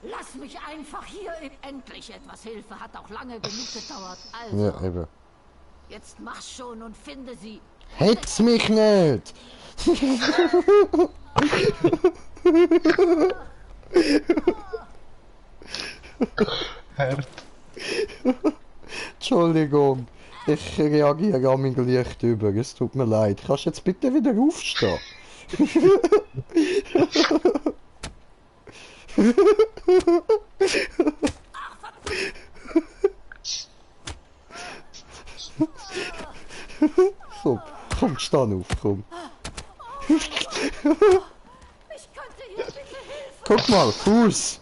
Lass mich einfach hier... Endlich etwas Hilfe hat auch lange genug gedauert. Also, Ja, eben. jetzt mach schon und finde sie. Hetz mich nicht! Herd. Entschuldigung, ich reagiere an mein Licht über, es tut mir leid. Kannst du jetzt bitte wieder aufstehen? Komm, steh auf, komm. Ich könnte hier bitte Hilfe. Guck mal, Fuß!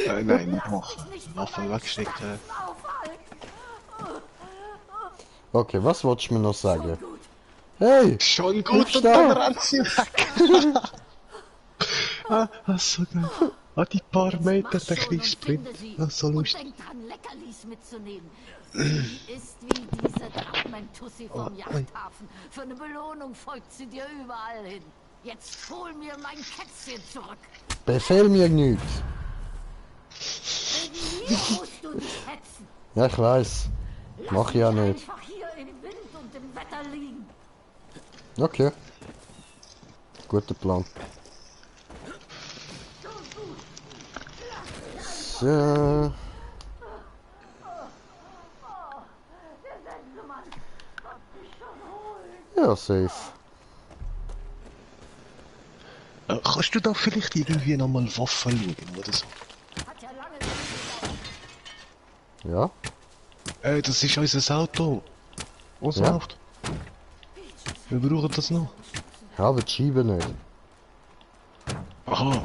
Nein, noch. Waffe weggesteckt. Aufhalten. Okay, was wolltest du mir noch sagen? Hey! Schon gut, und Aufstehen. dann rennt sie weg. Das ist so geil. Die paar Meter, der kleine Sprint. Das ist so lustig. Und denk dran, Leckerlis mitzunehmen. Sie ist wie diese Drachmentussi vom Yachthafen. Für eine Belohnung folgt sie dir überall hin. Jetzt hol mir mein Kätzchen zurück. Befehl mir nichts. Hier musst du nicht hetzen. Ja, ich weiß. Mach ich ja mich nicht. einfach hier im Wind und im Wetter liegen. Okay. Guter Plan. So. Ja, safe. Kannst du da vielleicht irgendwie nochmal Waffen schauen oder so? Hat ja lange gedauert. Ja? Das ist unser Auto. Was Ja. läuft? Wir brauchen das noch. Ja, aber die Scheibe nicht. Aha.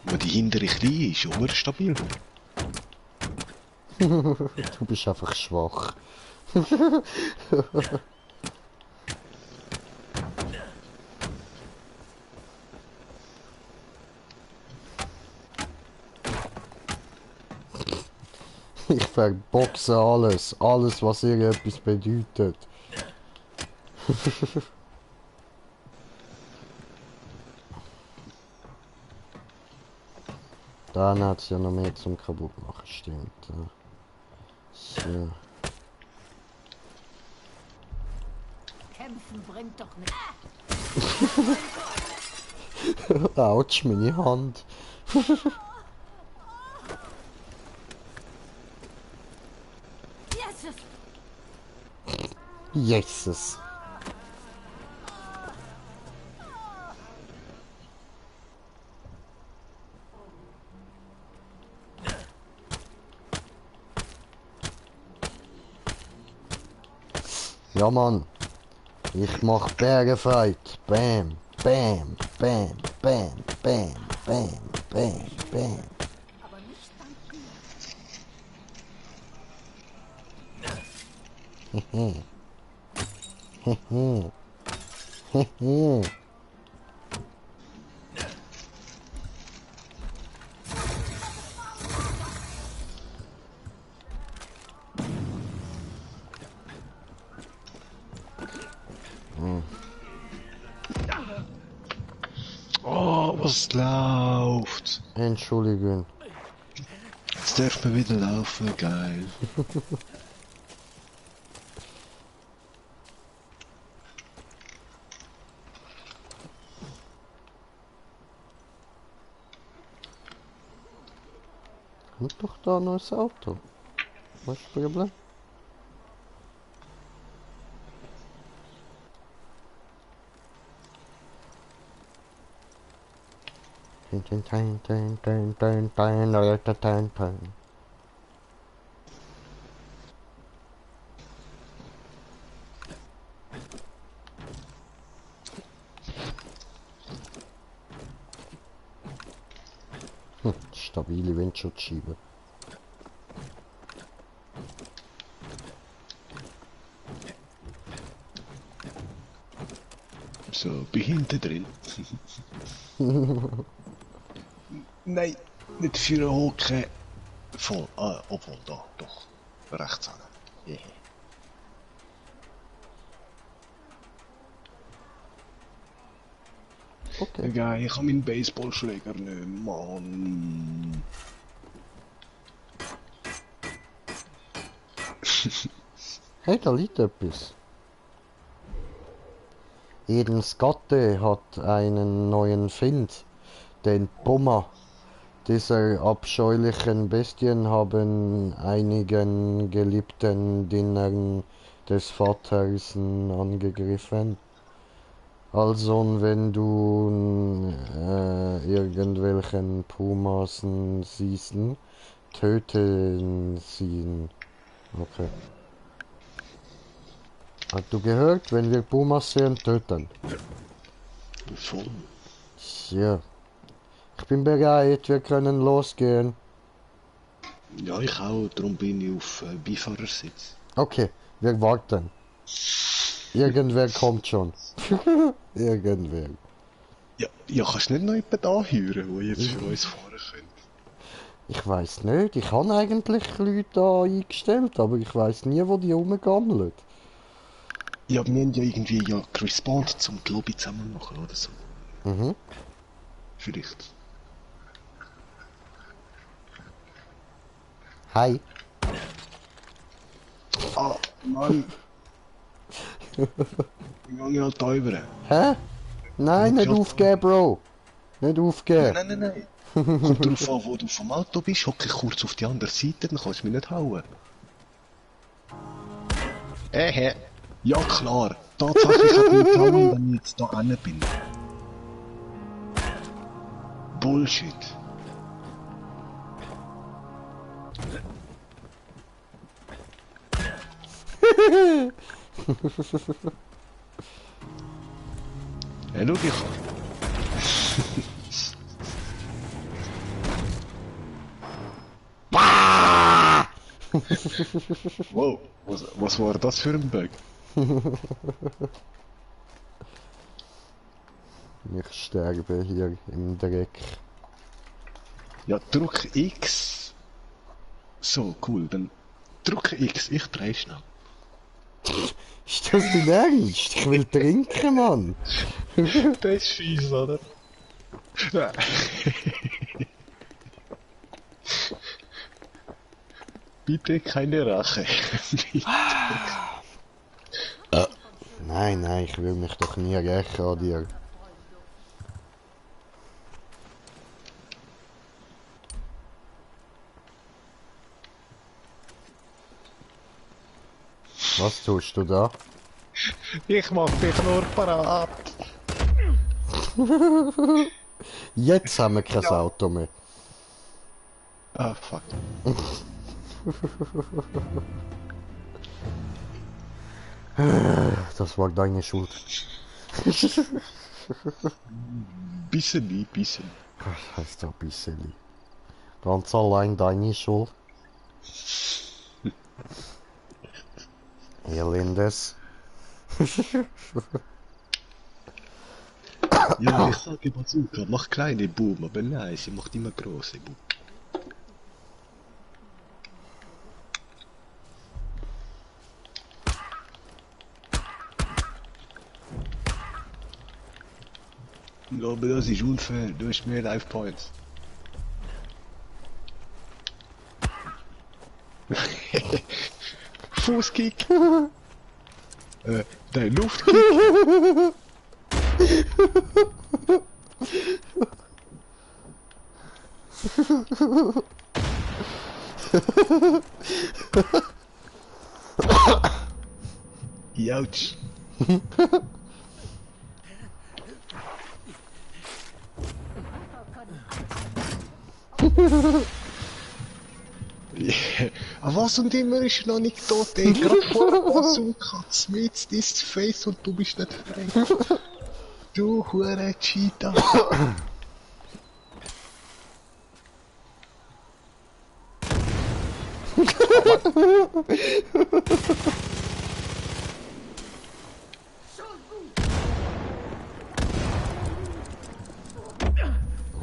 Aber die hintere Knie ist schon stabil. Du bist einfach schwach. Ich verboxe alles. Alles, was irgendetwas bedeutet. Dann hat es ja noch mehr zum kaputt machen, stimmt. Ja. So. Kämpfen bringt doch nichts. Autsch, meine Hand. Jesus! Jesus. Ja, Mann. Ich mach Bergefight. Bam, bam, bam, bam, bam, bam, bam, bam. Aber nicht dank mir. Oh, was läuft? Entschuldigung. Jetzt darf man wieder laufen, geil. Kommt doch da noch ein Auto. Was ist das Problem? Stabile Windschutzscheibe. So, bin hinten drin. Nein, nicht für einen Hocken. Voll, obwohl, da, doch. Rechts an. Yeah. Okay. Geil, ich habe meinen Baseballschläger nicht, Mann. Hey, da liegt etwas. Edens Gatte hat einen neuen Find, den Puma. Diese abscheulichen Bestien haben einigen geliebten Dienern des Vaters angegriffen. Also, wenn du irgendwelchen Pumas siehst, töten sie ihn. Okay. Hast du gehört? Wenn wir Pumas sehen, töten. Voll. Ja. Ich bin bereit, wir können losgehen. Ja, ich auch, darum bin ich auf Beifahrersitz. Okay, wir warten. Irgendwer kommt schon. Irgendwer. Ja, kannst du nicht noch jemanden anhören, der jetzt für uns fahren könnte? Ich weiß nicht, ich habe eigentlich Leute da eingestellt, aber ich weiß nie, wo die rumgammeln. Ja, wir haben ja irgendwie gespawnt, um die Lobby zusammen machen oder so. Mhm. Vielleicht. Hi. Ah, Mann. Ich gehe halt da rüber. Hä? Nein, nicht aufgeben, Bro. Nicht aufgeben. Nein. Kommt drauf an, wo du vom Auto bist, hocke ich kurz auf die andere Seite, dann kannst du mich nicht hauen. Ja klar, tatsächlich hat mich hauen, wenn ich jetzt da hinten bin. Bullshit. Ja, schau dich an. Wow, was war das für ein Bug? Ich sterbe hier im Dreck. Ja, drück X. So, cool, dann drück X, ich dreh schnell. Ist das dein Ernst? Ich will trinken, Mann. Das ist fies, oder? Bitte keine Rache. Bitte. Nein, ich will mich doch nie rächen an dir. Was tust du da? Ich mach dich nur parat. Jetzt haben wir kein Auto mehr. Ah, fuck. Das war deine Schuld. Bisschen. Was heißt doch bisschen? Ganz allein deine Schuld. Elendes. Ja, ich sage Bazooka, mach kleine Boom, aber nein, sie macht immer große Boom. Ja, aber das ist unfair, du hast mehr Life Points. Fußkick! Dein Luftkick! Ouch! Aber was und immer ist noch nicht tot, ey. Gerade vor Bazooka, mit ist Face und du bist nicht frei. Du hure Cheetah.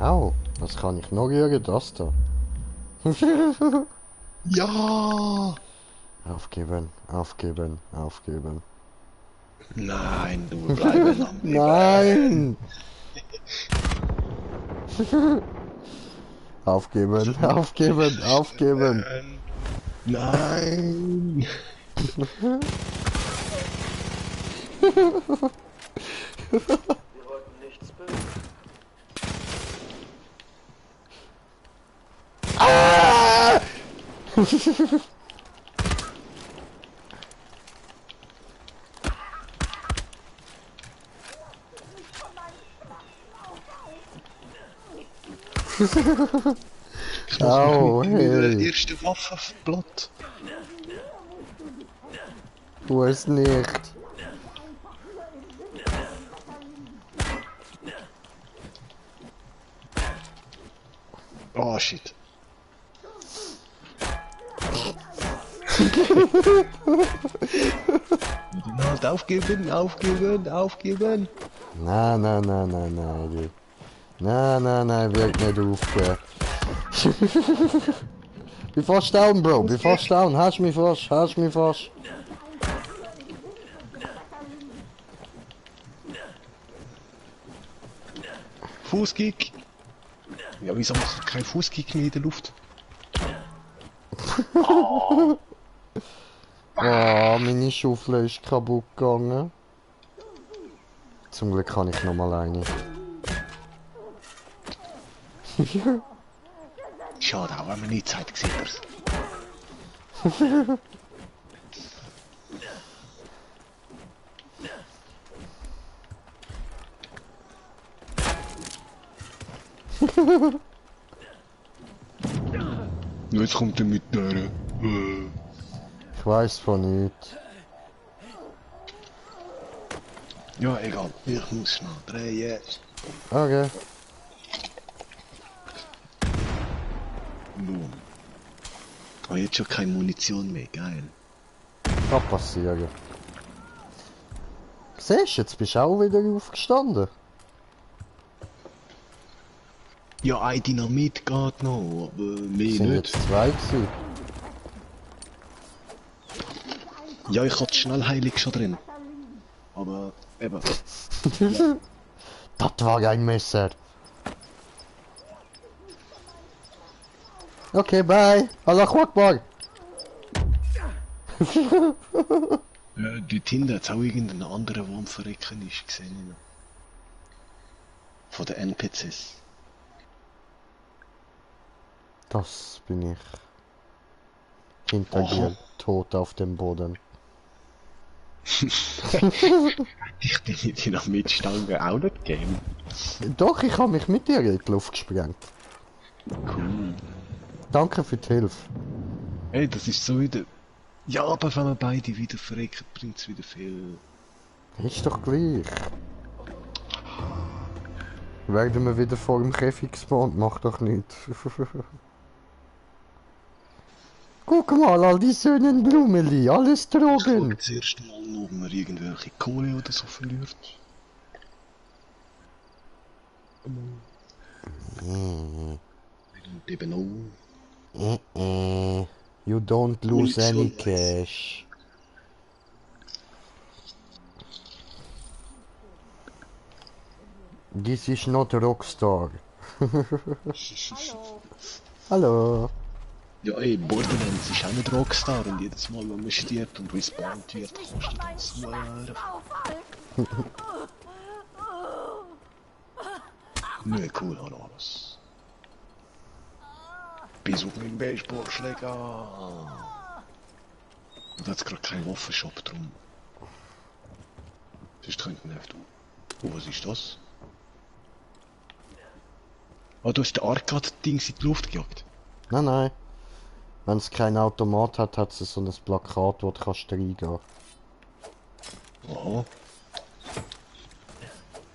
Au, was kann ich noch hören? Das da. Ja! Aufgeben. Nein, du bleibst am Leben. Nein! Aufgeben. Nein! Ah! Oh, hey. Erste Waffe auf Blatt. Du es nicht. Oh shit. Halt aufgeben. Nein, du. Nein, wird nicht aufgeben. Bin fast down, Bro, hast mich fast. Fußkick. Ja, wieso machst du keinen Fußkick mehr in der Luft? Oh, meine Schaufel ist kaputt gegangen. Zum Glück kann ich noch mal eine. Schade, auch wenn man nie Zeit gesehen hat. Jetzt kommt er mit der. Ich weiß von nichts. Ja, egal. Ich muss schnell drehen. Okay. Boom. Oh, jetzt schon keine Munition mehr, geil. Kann passieren. Siehst du, jetzt bist du auch wieder aufgestanden. Ja, ein Dynamit geht noch, aber mehr Sind nicht. jetzt zwei gewesen. Ja, ich hatte Schnellheilig schon drin. Aber eben. Das war ein Messer. Okay, bye. Allah Akbar. Dort hinten hat es auch irgendeinen anderen Wurmverrecken ist gesehen. Von den NPCs. Das bin ich. Hinter dir, tot auf dem Boden. Ich die Dynamitstange auch nicht gegeben. Doch, ich habe mich mit dir in die Luft gesprengt. Cool. Danke für die Hilfe. Hey, das ist so wieder... Ja, aber wenn wir beide wieder verrecken, bringt es wieder viel... Ist doch gleich. Werden wir wieder vor dem Käfig gespawnt, macht doch nichts. Guck mal, all die schönen Blumeli, alles Drogen. Ich zuerst mal noch, ob man irgendwelche Kohle oder so verliert. Und eben auch. You don't lose any cash. This is not Rockstar. Hallo. Ja, ey, Borderlands ist auch nicht Rockstar und jedes Mal, wenn man stirbt und respawnt wird, kostet das Huere. Nö, cool, hat alles. Besuch mit dem Baseballschläger. Und da hat's gerade keinen Waffenshop drum. Sonst könnten wir einfach... Oh, was ist das? Ah, du hast den Arcade-Dings in die Luft gejagt. Nein, nein. Wenn es kein Automat hat, hat es so ein Plakat, wo du kannst reingehen. Aha.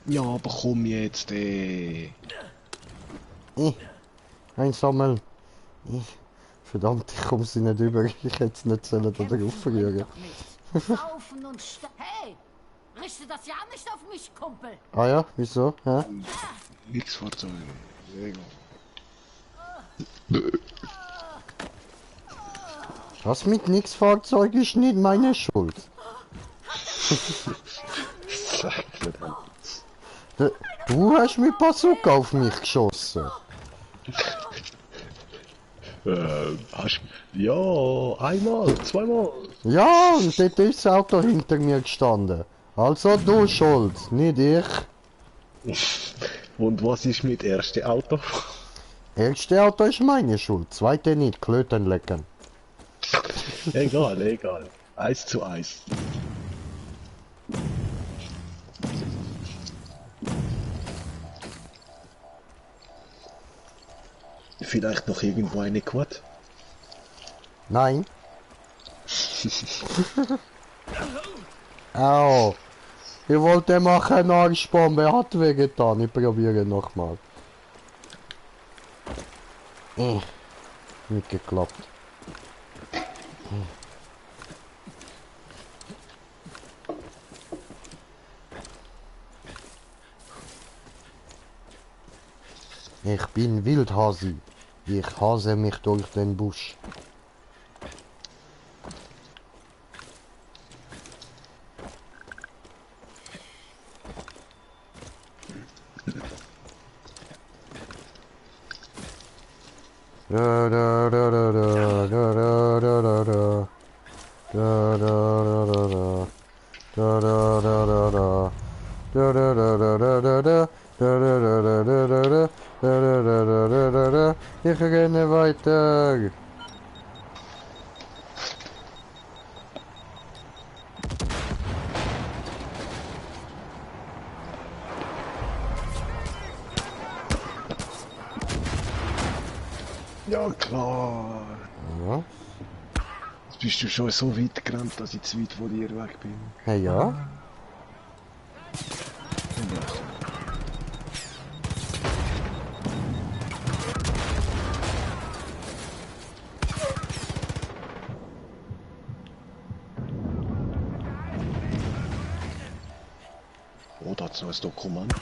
Ja, aber komm jetzt, Einsammeln. Verdammt, ich komme sie nicht über. Ich hätte es nicht sollen da drauf rühren. Saufen und Hey! Richte das ja nicht auf mich, Kumpel! Ah ja, wieso? Hä? Nix Fahrzeuge. Das mit nix Fahrzeug ist nicht meine Schuld. Du hast mit Bazooka auf mich geschossen. Ja, einmal, zweimal. Ja, und dort ist das Auto hinter mir gestanden. Also du schuld, nicht ich. Und was ist mit erste Auto? Erste Auto ist meine Schuld, zweite nicht, Klöten lecken. Egal, egal. 1:1. Vielleicht noch irgendwo eine Quad? Nein. Au. Ich wollte machen eine Arschbombe, hat wehgetan. Ich probiere nochmal. Nicht geklappt. Ich bin Wildhasi. Ich hase mich durch den Busch. Ich renne weiter. Ja klar. Ja. Jetzt bist du schon so weit gerannt, dass ich zu weit von dir weg bin. Hey, ja. Oh, da hat's noch ein Dokument.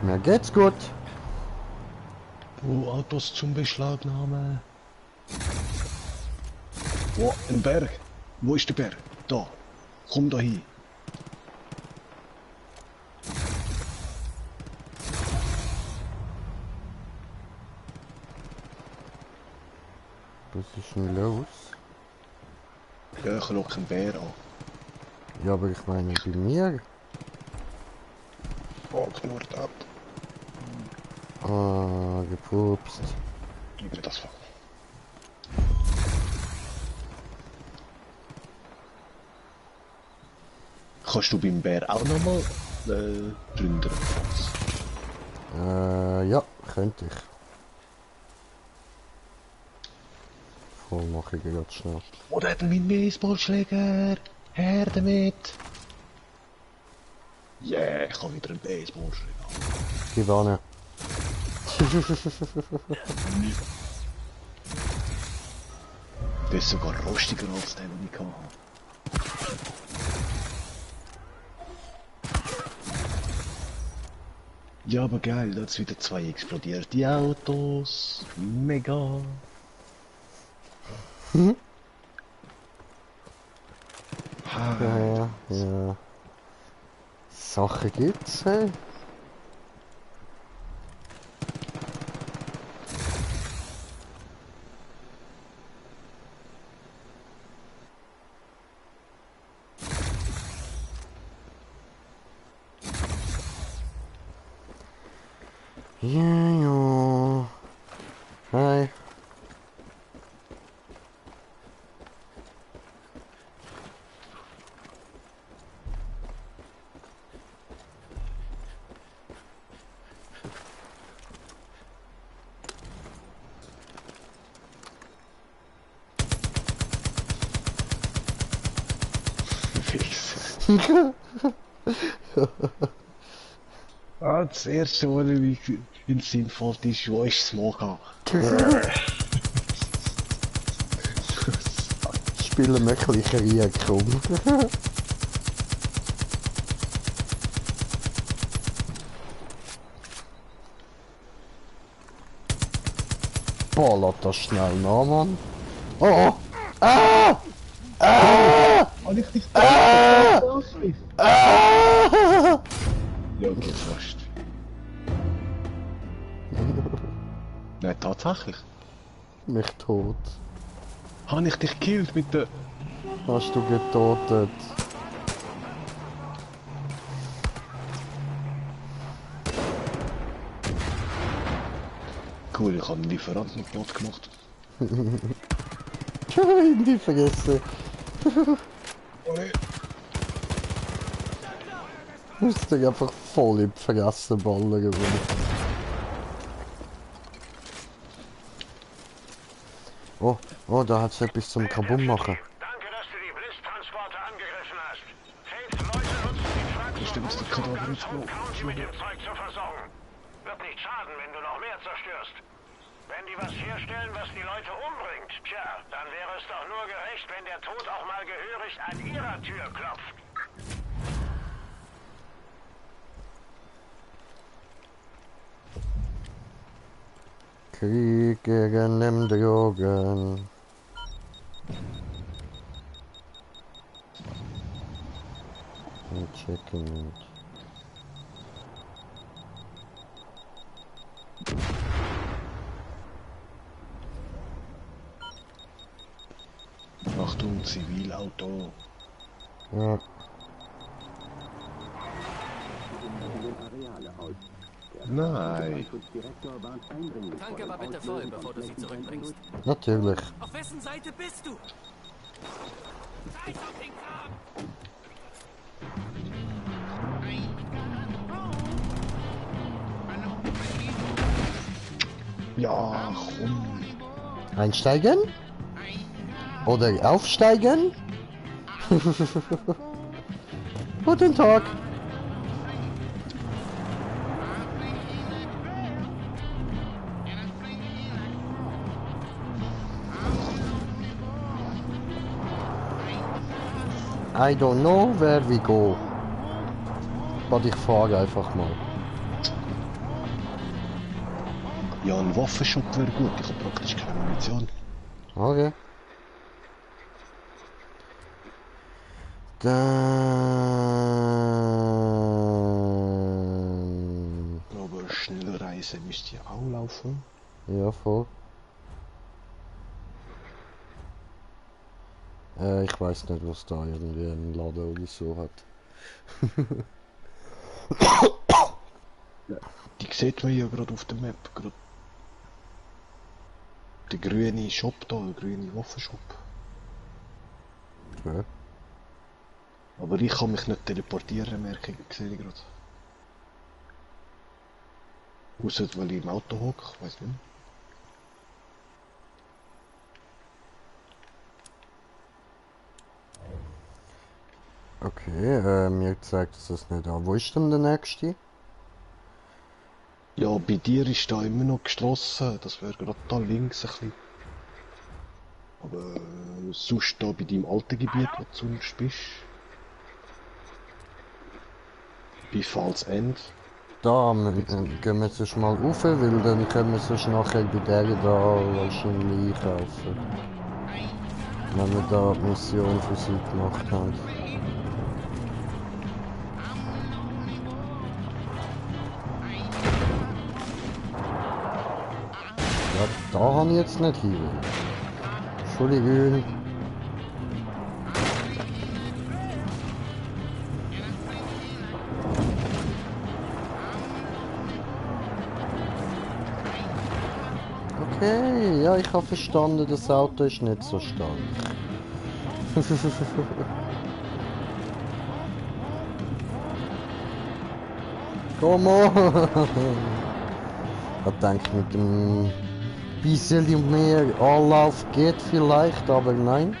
Mir geht's gut. Oh, Autos zum Beschlagnahmen. Oh, ein Berg. Wo ist der Berg? Da. Komm da hin. Was ist denn los? Ja, ich lock einen Bär an. Ja, aber ich meine bei mir. Fuck, nur ab. Ah, gepupst. Gib mir das Fach. Kannst du beim Bär auch nochmal drunter? Ja, könnte ich. Voll mache ich gerade schnell. Wo hat denn mein Baseballschläger? Her damit! Yeah, ich habe wieder einen Baseballschläger. Gib an. Der ist sogar rostiger als der, den ich hatte. Ja, aber geil, da hat wieder 2 explodiert. Die Autos. Mega. Ja. Sachen gibt's, hey? Ja. Hi. Das erste, was ich in den Sinn fällt, ist, wo ich Smoke Spielen wir ein bisschen Krieg, komm. Ballert das schnell nach, Mann. Oh! Ah! Ah! Habe ich dich Ja, geht fast. Nein, tatsächlich. Mich tot. Habe ich dich gekillt mit der... Hast du getötet? Cool, ich habe einen Lieferanten noch platt gemacht. Irgendwie vergessen. Musst du einfach voll im vergessen Ballen gewonnen. Oh, da hat's etwas zum Kabum machen. Danke, dass du die Bliss-Transporter angegriffen hast. Faiths Leute nutzen die Trucks, um County mit dem Zeug zu versorgen. Wird nicht schaden, wenn du noch mehr zerstörst. Wenn die was herstellen, was die Leute umbringt, tja, dann wäre es doch nur gerecht, wenn der Tod auch mal gehörig an ihrer Tür klopft. Krieg gegen den Drogen. Checken. Achtung, Zivilauto. Ja. Nein. Tanke aber bitte voll, bevor du sie zurückbringst. Natürlich. Auf wessen Seite bist du? Scheiß auf den Kram! Ja, komm. Einsteigen? Oder aufsteigen? Guten Tag. I don't know where we go. Aber ich fahre einfach mal. Ja, ein Waffenshop wäre gut. Ich habe praktisch keine Munition. Okay. Dann... Aber Schnellreise müsste ja auch laufen. Ja, voll. Ich weiß nicht, was da irgendwie ein Laden oder so hat. Ja, die sieht man ja gerade auf der Map. Grad. Der grüne Shop da, der grüne Waffenshop. Okay. Aber ich kann mich nicht teleportieren, merke ich, sehe ich gerade. Ausser weil ich im Auto hocke, ich weiß nicht. Okay, mir zeigt es das nicht an. Wo ist denn der nächste? Ja, bei dir ist da immer noch geschlossen, das wäre gerade da links ein bisschen. Aber sonst da bei deinem alten Gebiet, wo du sonst bist. Bei Falls End. Da gehen wir sonst mal rauf, weil dann können wir sonst nachher bei der da wahrscheinlich einkaufen. Wenn wir da die Mission für sie gemacht haben. Ja, da habe ich jetzt nicht hin. Entschuldigung. Okay, ja, ich habe verstanden, das Auto ist nicht so stark. Komm on! Ich denke, mit dem bisschen mehr Anlauf geht vielleicht, aber nein.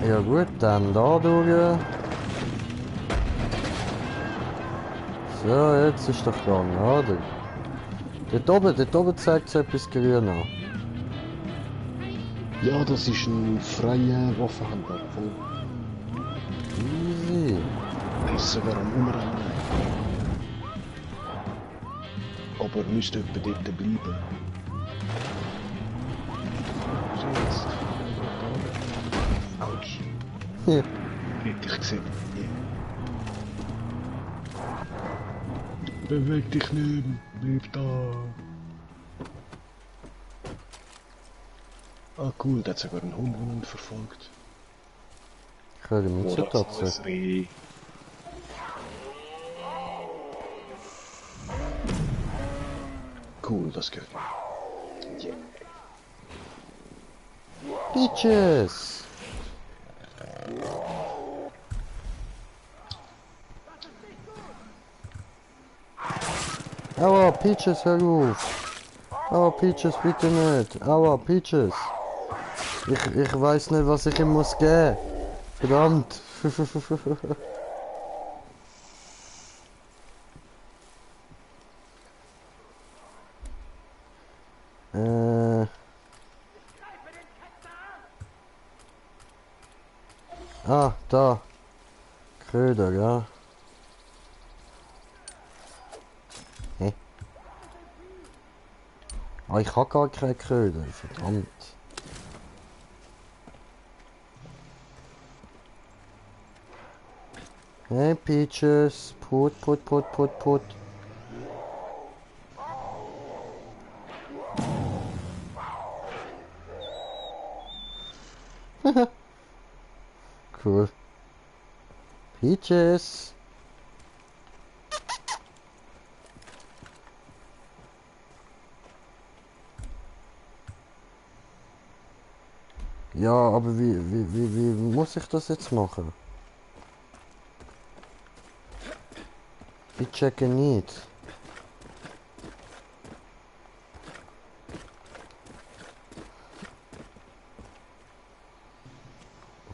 Ja gut, dann da durch. So, jetzt ist doch gegangen, oder? Dort oben zeigt es etwas grün an. Ja, das ist ein freier Waffenhändler. Easy. Er ist sogar am Umrennen. Aber müsste etwa dort bleiben. So jetzt. Autsch. Ja. Hätte ich gesehen. Beweg dich nicht, bleib da. Ah cool, der hat sogar einen Hund, der ihn verfolgt. Ich höre mich so tatsächlich. Cool, das gehört mir. Yeah. Peaches! Aua, Peaches, hör auf! Aua, Peaches, bitte nicht! Aua, Peaches! Ich weiß nicht, was ich ihm muss geben. Verdammt! Ah, da. Köder, ja. Hä? Ah, ich habe gar keine Köder, verdammt. Hey Peaches, put. Cool. Peaches. Ja, aber wie muss ich das jetzt machen? Ich checke nicht.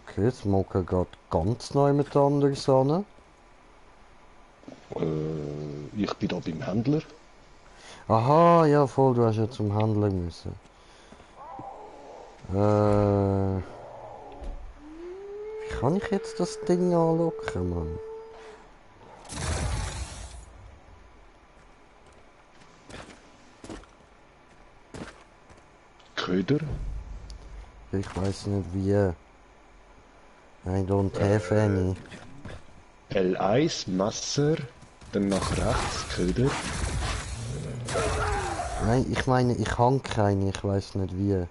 Okay, jetzt mag er gerade ganz neu mit der anderen Sonne. Ich bin da beim Händler. Aha, ja voll, du hast ja zum Händler müssen. Wie kann ich jetzt das Ding anlocken, Mann? Köder? Ich weiß nicht wie. I don't have any. L1, Messer, dann nach rechts, Köder. Nein, ich meine, ich habe keine, ich weiß nicht wie.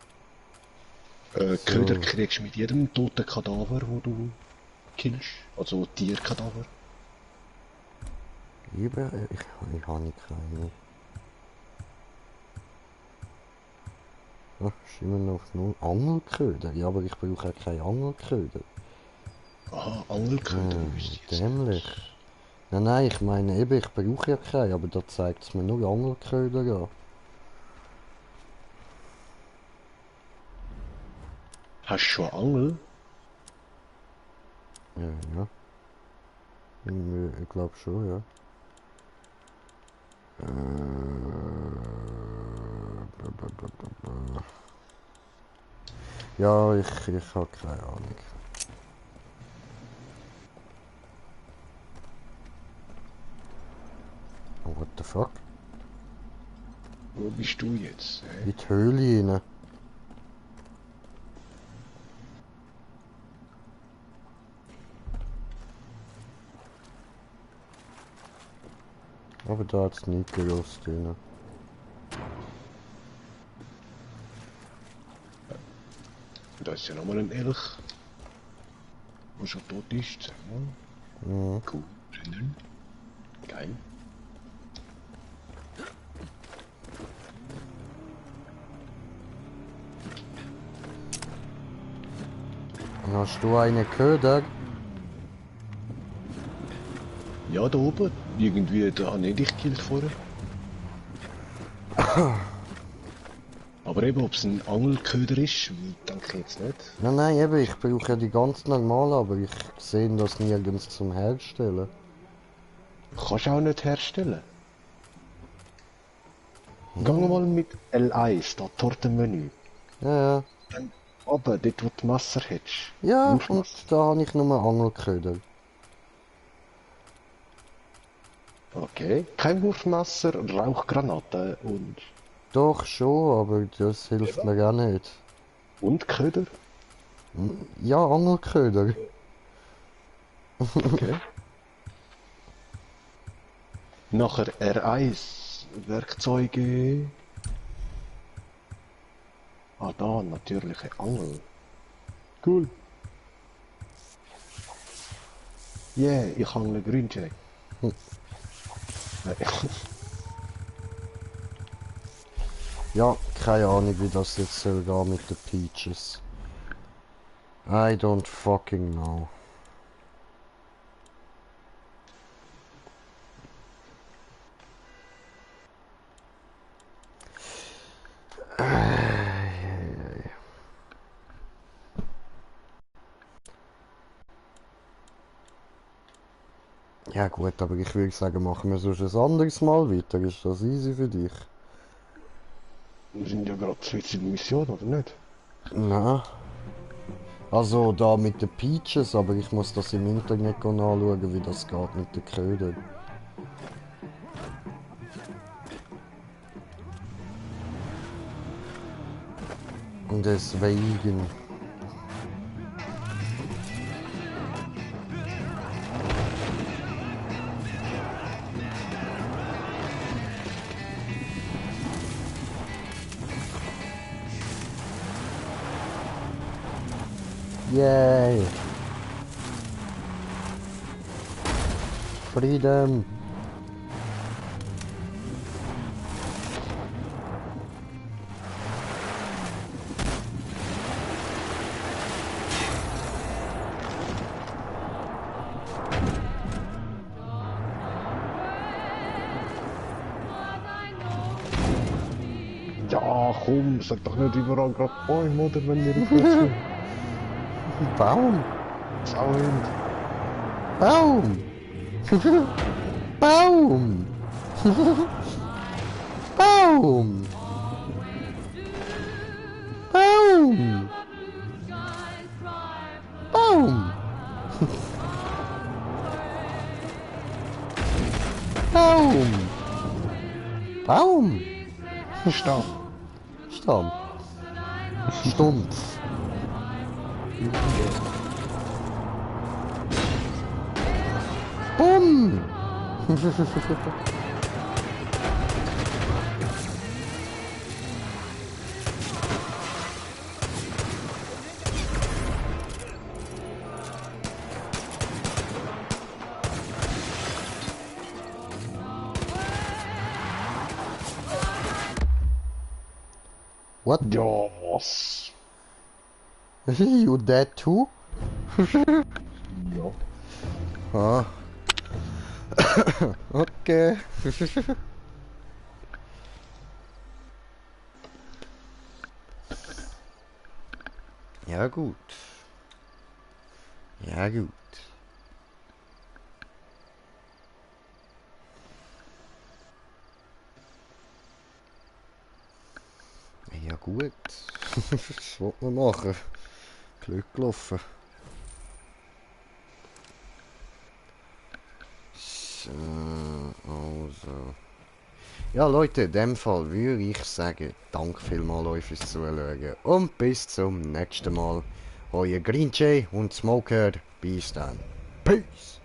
Köder kriegst du mit jedem toten Kadaver, wo du killst. Also Tierkadaver. Ich habe nicht keine. Ach, ist immer noch auf 0. Angelköder? Ja, aber ich brauche ja keine Angelköder. Aha, Angelköder, dämlich. Nein, ich meine eben, ich brauche ja keine, aber da zeigt es mir nur Angelköder an. Hast du schon Angel? Ja. Ich glaube schon, ja. Ja, ich habe keine Ahnung. Oh, what the fuck? Wo bist du jetzt? In die Höhle rein. Aber da hat es nicht gelost drin. Da ist ja nochmal ein Elch. Der schon tot ist. Sag mal. Mhm. Cool. Rennen. Geil. Hast du einen Köder? Ja, da oben. Irgendwie, da habe ich dich gekillt vorher. Aber eben, ob es ein Angelköder ist, denke ich jetzt nicht. Nein, eben, ich brauche ja die ganz normalen, aber ich sehe das nirgends zum Herstellen. Kannst du auch nicht herstellen. Geh mal mit L1, da Tortenmenü. Ja. Dann oben, dort wo du Messer hättest. Ja, und da habe ich nur Angelköder. Okay, kein Wurfmesser, Rauchgranate und... Doch schon, aber das hilft mir auch nicht. Und Köder? Ja, Angelköder. Okay. Nachher R1, Werkzeuge... Ah, da, natürliche Angel. Cool. Yeah, ich angle Grüncheck. Ja, keine Ahnung, wie das jetzt soll gehen mit den Peaches. I don't fucking know. Ja gut, aber ich würde sagen, machen wir sonst ein anderes Mal weiter. Ist das easy für dich? Wir sind ja gerade zu in der Mission, oder nicht? Nein. Also da mit den Peaches, aber ich muss das im Internet anschauen, wie das geht mit den Ködern. Und deswegen... Yay! Freedom! Ja, komm, sag doch nicht überall gerade Bäume, oder wenn wir rückwärts gehen. Baum! Sauhund! Baum! Baum! Baum! Baum! Baum! Baum! Baum! Stamm! Stamm! Stumpf! Bumm! What? Ja, was? You dead too? Ja. Ah. Okay. Ja gut. Ja gut. Ja gut. Was wollte man machen? Glück gelaufen. So, also. Ja Leute, in dem Fall würde ich sagen, danke vielmals euch fürs Zuschauen und bis zum nächsten Mal. Euer Green Jay und Smoker. Bis dann. Peace.